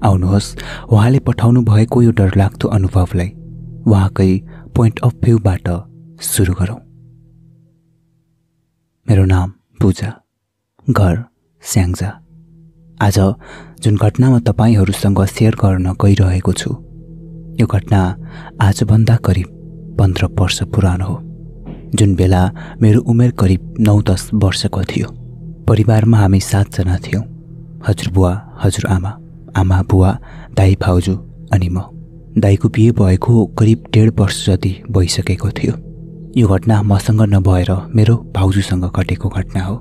आउनुहोस् उहाँले पठाउनु भएको यो डरलाग्दो अनुभवलाई उहाँकै पोइन्ट अफ भ्यूबाट सुरु गरौँ। मेरो नाम पूजा, घर स्याङ्जा। आज जुन घटना म तपाईहरूसँग सेयर गर्न गइरहेको छु, यो घटना आजभन्दा करिब 15 वर्ष पुरानो हो। जुन बेला मेरो उमेर करिब 9-10 वर्षको थियो। परिवारमा हामी 7 जना थियौँ। हजुरबुवा, हजुरआमा, आमा, बुवा, दाइ, भाउजू अनि म। दाइको बिहे भएको करिब 1.5 वर्ष जति भइसकेको थियो। यो घटना मसँग नभएर मेरो भाउजूसँग घटेको घटना हो।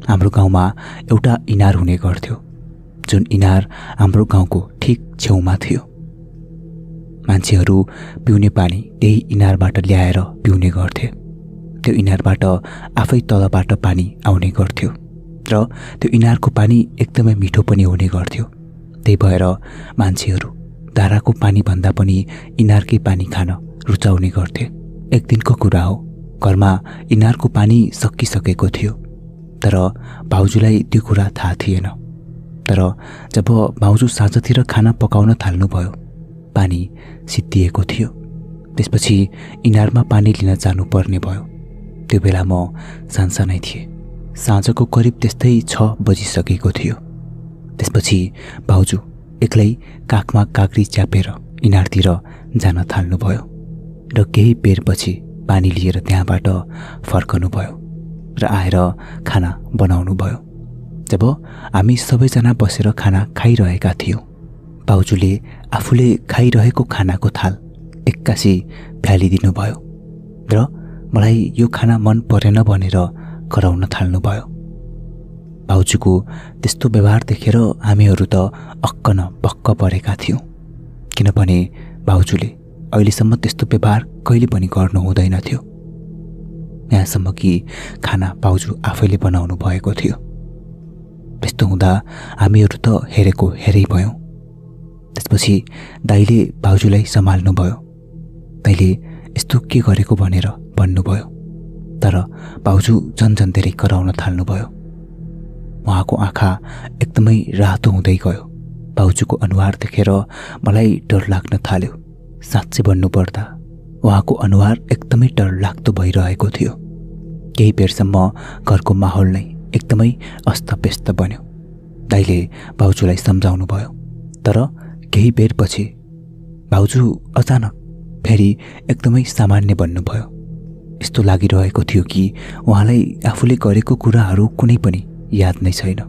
हाम्रो गाउँमा एउटा इनार हुने गर्थ्यो, जुन इनार हाम्रो गाउँको ठिक छेउमा थियो। मान्छेहरू पिउने पानी त्यही इनारबाट ल्याएर पिउने गर्थे। त्यो इनारबाट आफै तलबाट पानी आउने गर्थ्यो र त्यो इनारको पानी एकदमै मिठो पनि हुने गर्थ्यो। त्यही भएर मान्छेहरू धाराको पानी भन्दा पनि इनारकै पानी खान रुचाउने गर्थे। एक दिनको कुरा हो, घरमा इनारको पानी सकिसकेको थियो, तर भाउजूलाई त्यो कुरा थाहा थिएन। तर जब भाउजू साँझतिर खाना पकाउन थाल्नुभयो, पानी सिद्धिएको थियो। त्यसपछि इनारमा पानी लिन जानुपर्ने भयो। त्यो बेला म सानसानै थिएँ। साँझको करिब त्यस्तै 6 बजिसकेको थियो। त्यसपछि भाउजू एक्लै काखमा काग्री च्यापेर इनारतिर जान थाल्नुभयो र केही बेरपछि पानी लिएर त्यहाँबाट फर्कनुभयो र आएर खाना बनाउनु भयो। जब हामी सबैजना बसेर खाना खाइरहेका थियौँ, भाउजूले आफूले खाइरहेको खानाको थाल एक्कासी फ्यालिदिनु भयो र मलाई यो खाना मन परेन भनेर कराउन थाल्नुभयो। भाउजूको त्यस्तो व्यवहार देखेर हामीहरू त अक्क न बक्क परेका थियौँ, किनभने भाउजूले अहिलेसम्म त्यस्तो व्यवहार कहिले पनि गर्नु हुँदैन थियो। यहाँसम्म कि खाना भाउजू आफैले बनाउनु भएको थियो। त्यस्तो हुँदा हामीहरू त हेरेको हेरै भयौँ। त्यसपछि दाइले भाउजूलाई सम्हाल्नुभयो। तैँले यस्तो के गरेको भनेर भन्नुभयो, तर भाउजू झन् धेरै कराउन थाल्नुभयो। उहाँको आँखा एकदमै रातो हुँदै गयो। भाउजूको अनुहार देखेर मलाई डर लाग्न थाल्यो। साँच्चै भन्नुपर्दा उहाँको अनुहार एकदमै डर लाग्दो भइरहेको थियो। केही बेरसम्म घरको माहौल नै एकदमै अस्तव्यस्त बन्यो। दाइले भाउजूलाई सम्झाउनु भयो, तर केही बेरपछि भाउजू अचानक फेरि एकदमै सामान्य बन्नुभयो। यस्तो लागिरहेको थियो कि उहाँलाई आफूले गरेको कुराहरू कुनै पनि याद नै छैन।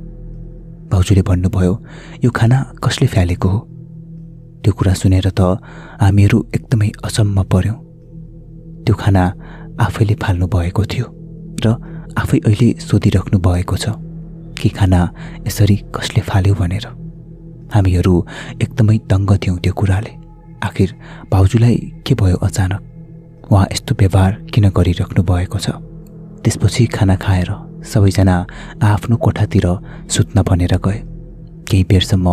भाउजूले भन्नुभयो, यो खाना कसले फ्यालेको हो? त्यो कुरा सुनेर त हामीहरू एकदमै अचम्म पर्यौँ। त्यो खाना आफैले फाल्नु भएको थियो र आफै अहिले सोधिराख्नु भएको छ कि खाना यसरी कसले फाल्यो भनेर। हामीहरू एकदमै दङ्ग थियौँ त्यो कुराले। आखिर भाउजूलाई के भयो अचानक? उहाँ यस्तो व्यवहार किन गरिराख्नु भएको छ? त्यसपछि खाना खाएर सबैजना आफ्नो कोठातिर सुत्न भनेर गए। केही बेरसम्म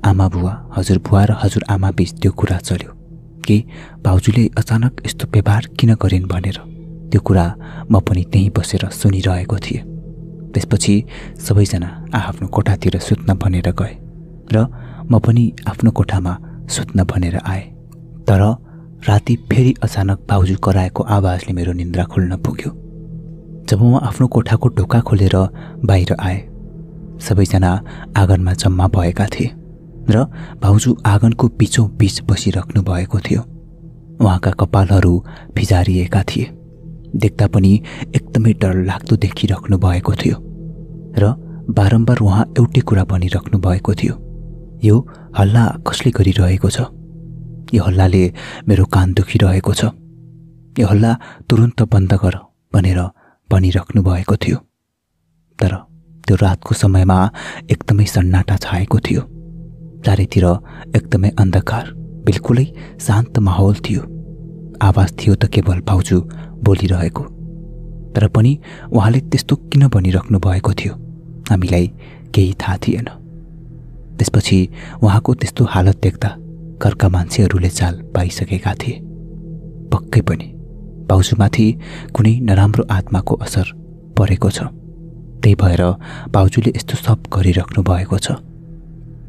आमा बुवा, हजुरबुवा र हजुरआमा बीच त्यो कुरा चल्यो कि भाउजूले अचानक यस्तो व्यवहार किन गरिन् भनेर। त्यो कुरा म पनि त्यहीँ बसेर सुनिरहेको थिएँ। त्यसपछि सबैजना आफ्नो कोठातिर सुत्न भनेर गए र म पनि आफ्नो कोठामा सुत्न भनेर आएँ। तर राति फेरि अचानक भाउजू कराएको आवाजले मेरो निन्द्रा खुल्न पुग्यो। जब म आफ्नो कोठाको ढोका खोलेर बाहिर आएँ, सबैजना आँगनमा जम्मा भएका थिए र भाउजू आँगनको बीचौँ बीच बसिराख्नु भएको थियो। उहाँका कपालहरू फिजारिएका थिए। देख्दा पनि एकदमै डर लाग्दो देखिराख्नु भएको थियो र बारम्बार उहाँ एउटै कुरा भनिराख्नु भएको थियो, यो हल्ला कसले गरिरहेको छ? यो हल्लाले मेरो कान दुखिरहेको छ। यो हल्ला तुरुन्त बन्द गर भनेर भनिराख्नु भएको थियो। तर त्यो रातको समयमा एकदमै सन्नाटा छाएको थियो। चारैतिर एकदमै अन्धकार, बिल्कुलै शान्त माहौल थियो। आवाज थियो त केवल भाउजू बोलिरहेको, तर पनि उहाँले त्यस्तो किन भनिराख्नु भएको थियो हामीलाई केही थाहा थिएन। त्यसपछि उहाँको त्यस्तो हालत देख्दा घरका मान्छेहरूले चाल पाइसकेका थिए। पक्कै पनि भाउजूमाथि कुनै नराम्रो आत्माको असर परेको छ। त्यही भएर भाउजूले यस्तो सब गरिराख्नु भएको छ।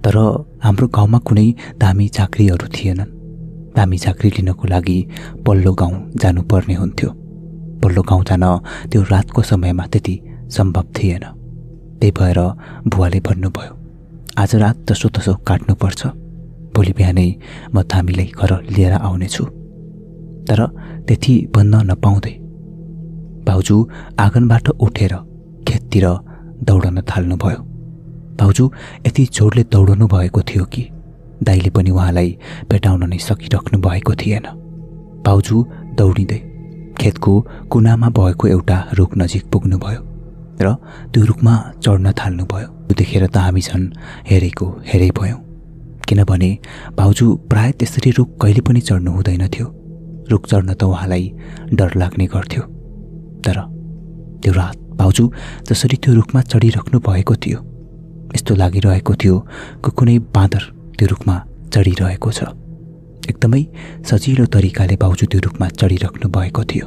तर हाम्रो गाउँमा कुनै दामी झाँक्रीहरू थिएनन्। दामी झाँक्री लिनको लागि पल्लो गाउँ जानुपर्ने हुन्थ्यो। पल्लो गाउँ जान त्यो रातको समयमा त्यति सम्भव थिएन। त्यही भएर बुवाले भन्नुभयो, आज रात जसोतसो काट्नुपर्छ, भोलि बिहानै म धामीलाई घर लिएर आउनेछु। तर त्यति भन्न नपाउँदै भाउजू आँगनबाट उठेर खेततिर दौडन थाल्नुभयो। भाउजू यति जोडले दौडनु भएको थियो कि दाइले पनि उहाँलाई भेटाउन नै सकिराख्नु भएको थिएन। भाउजू दौडिँदै खेतको कुनामा भएको एउटा रुख नजिक पुग्नुभयो र त्यो रुखमा चढ्न थाल्नुभयो। त्यो देखेर त हामी झन् हेरेको हेरै भयौँ, किनभने भाउजू प्राय त्यसरी रुख कहिले पनि चढ्नु हुँदैन थियो। रुख चढ्न त उहाँलाई डर लाग्ने गर्थ्यो। तर त्यो रात भाउजू जसरी त्यो रुखमा चढिराख्नु भएको थियो, यस्तो लागिरहेको थियो कि कुनै बाँदर त्यो रुखमा चढिरहेको छ। एकदमै सजिलो तरिकाले भाउजू त्यो रुखमा चढिराख्नु भएको थियो।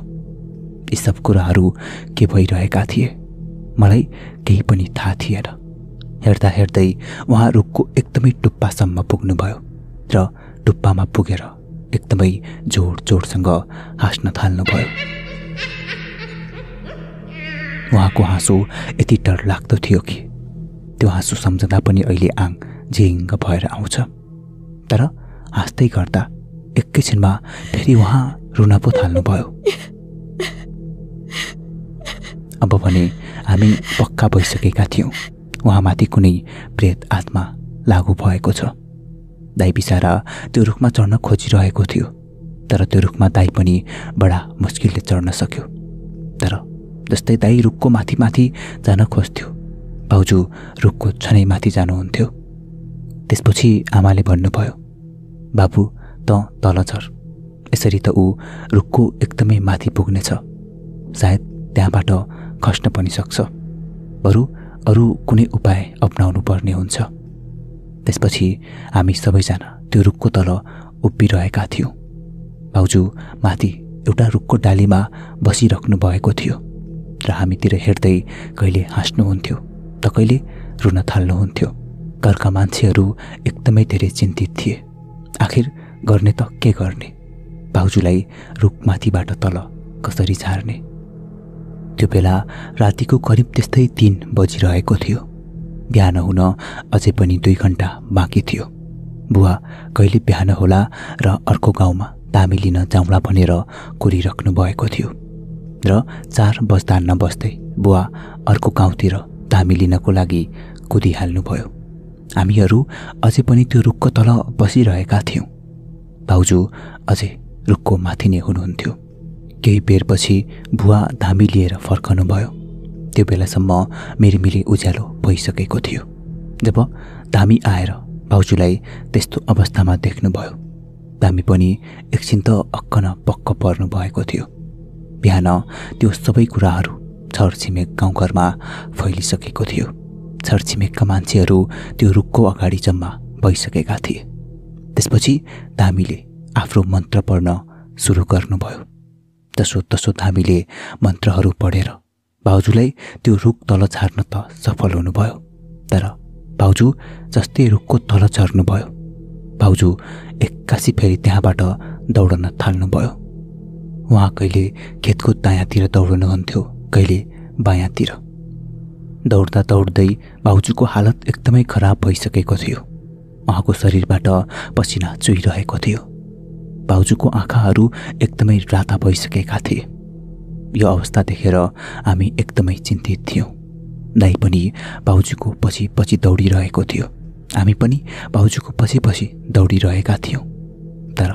यी सब कुराहरू के भइरहेका थिए मलाई केही पनि थाहा थिएन। हेर्दा हेर्दै उहाँ रुखको एकदमै टुप्पासम्म पुग्नुभयो र टुप्पामा पुगेर एकदमै जोड जोडसँग हाँस्न थाल्नुभयो। उहाँको हाँसो यति डर लाग्दो थियो कि त्यो हाँसो सम्झँदा पनि अहिले आङ झिङ्ग भएर आउँछ। तर हाँस्दै गर्दा एकैछिनमा फेरि उहाँ रुन पो थाल्नुभयो। अब भने हामी पक्का भइसकेका थियौँ उहाँमाथि कुनै प्रेत आत्मा लागू भएको छ। दाइ बिचारा त्यो रुखमा चढ्न खोजिरहेको थियो, तर त्यो रुखमा दाइ पनि बडा मुस्किलले चढ्न सक्यो। तर जस्तै दाइ रुखको माथि माथि जान खोज्थ्यो, भाउजू रुखको छनै माथि जानुहुन्थ्यो। त्यसपछि आमाले भन्नुभयो, बाबु त तल झर, यसरी त ऊ रुखको एकदमै माथि पुग्नेछ, सायद त्यहाँबाट खस्न पनि सक्छ, बरु अरू कुनै उपाय अपनाउनु पर्ने हुन्छ। त्यसपछि हामी सबैजना त्यो रुखको तल उभिरहेका थियौँ। भाउजू माथि एउटा रुखको डालीमा बसिराख्नु भएको थियो र हामीतिर हेर्दै कहिले हाँस्नुहुन्थ्यो त कहिले रुन थाल्नुहुन्थ्यो। घरका मान्छेहरू एकदमै धेरै चिन्तित थिए। आखिर गर्ने त के गर्ने, भाउजूलाई रुखमाथिबाट तल कसरी झार्ने। त्यो बेला रातिको करिब त्यस्तै 3 बजिरहेको थियो। बिहान हुन अझै पनि 2 घण्टा बाँकी थियो। बुवा कहिले बिहान होला र अर्को गाउँमा तामी लिन जाउँला भनेर कुरिराख्नु भएको थियो र 4 बज्दा नबज्दै बुवा अर्को गाउँतिर तामी लिनको लागि कुदिहाल्नुभयो। हामीहरू अझै पनि त्यो रुखको तल बसिरहेका थियौँ। भाउजू अझै रुखको माथि नै हुनुहुन्थ्यो। केही बेरपछि बुवा धामी लिएर फर्कनुभयो। त्यो बेलासम्म मिरमिरे उज्यालो भइसकेको थियो। जब धामी आएर भाउजूलाई त्यस्तो अवस्थामा देख्नुभयो, धामी पनि एकछिन त अक्क न पक्क पर्नु भएको थियो। बिहान त्यो सबै कुराहरू छरछिमेक गाउँघरमा फैलिसकेको थियो। छरछिमेकका मान्छेहरू त्यो रुखको अगाडि जम्मा भइसकेका थिए। त्यसपछि धामीले आफ्नो मन्त्र पढ्न सुरु गर्नुभयो। जसोतसो धामीले मन्त्रहरू पढेर भाउजूलाई त्यो रुख तल झार्न त सफल हुनुभयो। तर भाउजू जस्तै रुखको तल झर्नुभयो, भाउजू एक्कासी फेरि त्यहाँबाट दौडन थाल्नुभयो। उहाँ कहिले खेतको दायाँतिर दौडनुहुन्थ्यो, कहिले बायाँतिर। दौड्दा दौड्दै भाउजूको हालत एकदमै खराब भइसकेको थियो। उहाँको शरीरबाट पसिना चुहिरहेको थियो। भाउजूको आँखाहरू एकदमै राता भइसकेका थिए। यो अवस्था देखेर हामी एकदमै चिन्तित थियौँ। दाइ पनि भाउजूको पछि पछि दौडिरहेको थियो। हामी पनि भाउजूको पछि पछि दौडिरहेका थियौँ। तर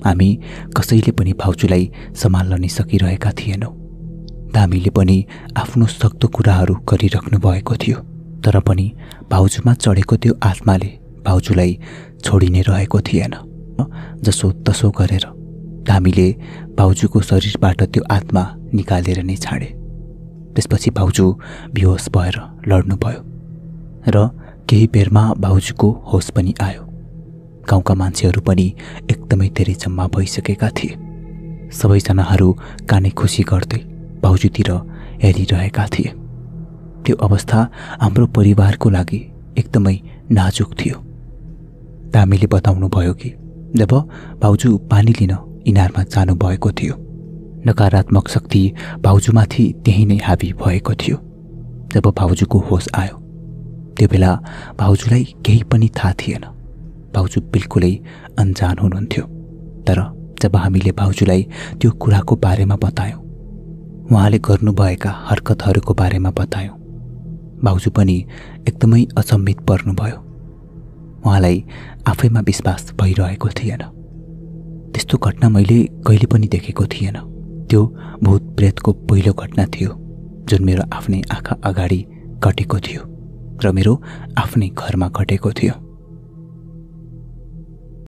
हामी कसैले पनि भाउजूलाई सम्हाल्न नै सकिरहेका थिएनौँ। धामीले पनि आफ्नो सक्दो कुराहरू गरिराख्नु भएको थियो। तर पनि भाउजूमा चढेको त्यो आत्माले भाउजूलाई छोडी नै रहेको थिएन। जसो तसो गरेर धामीले भाउजूको शरीरबाट त्यो आत्मा निकालेर नै छाडे। त्यसपछि भाउजू बेहोस भएर लड्नुभयो र केही बेरमा भाउजूको होस पनि आयो। गाउँका मान्छेहरू पनि एकदमै धेरै जम्मा भइसकेका थिए। सबैजनाहरू काने खुसी गर्दै भाउजूतिर हेरिरहेका थिए। त्यो अवस्था हाम्रो परिवारको लागि एकदमै नाजुक थियो। धामीले बताउनु भयो कि जब भाउजू पानी लिन इनारमा जानुभएको थियो, नकारात्मक शक्ति भाउजूमाथि त्यही नै हावी भएको थियो। जब भाउजूको होस आयो, त्यो बेला भाउजूलाई केही पनि थाहा थिएन। भाउजू बिल्कुलै अनजान हुनुहुन्थ्यो। तर जब हामीले भाउजूलाई त्यो कुराको बारेमा बतायौँ, उहाँले गर्नुभएका हरकतहरूको बारेमा बतायौँ, भाउजू पनि एकदमै अचम्मित पर्नुभयो। उहाँलाई आफैमा विश्वास भइरहेको थिएन। त्यस्तो घटना मैले कहिले पनि देखेको थिएन। त्यो भूत प्रेतको पहिलो घटना थियो जुन मेरो आफ्नै आँखा अगाडि घटेको थियो र मेरो आफ्नै घरमा घटेको थियो।